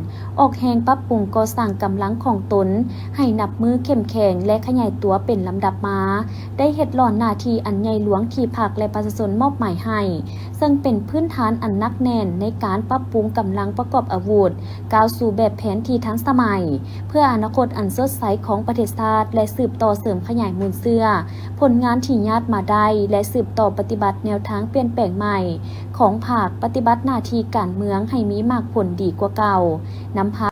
ອອກແຮງປັບປຸງກໍ່ສ້າງກຳລັງຂອງຕົນໃຫ້ນັບມື້ເຂັ້ມແຂງ ແລະ ຂະຫຍາຍຕົວເປັນລຳດັບມາ, ໄດ້ເຮັດຫຼອນໜ້າທີ່ອັນໃຫຍ່ຫຼວງທີ່ພັກ ແລະ ປະຊາຊົນມອບໝາຍໃຫ້, ເຊິ່ງເປັນພື້ນຖານ ານອັນໜັກແໜ້ນໃນການປັບປຸງກຳລັງປະກອບອາວຸດ, ກ້າວສູ່ແບບແຜນທີ່ທັນສະໄໝ ເພື່ອອະນາຄົດອັນສົດໃສຂອງປະເທດຊາດ ແລະ ສືບຕໍ່ເສີມຂະຫຍາຍມູນເຊື້ອຜົນງານທີ່ຍາດມາໄດ້ ແລະ ສືບຕໍ່ປະຕິບັດແນວທາງປ່ຽນແປງໃໝ່ຂອງພາກປະຕິບັດໜ້າທີ່ການເມືອງໃຫ້ມີໝາກຜົນດີກວ່າເກົ່າ, ນຳພາ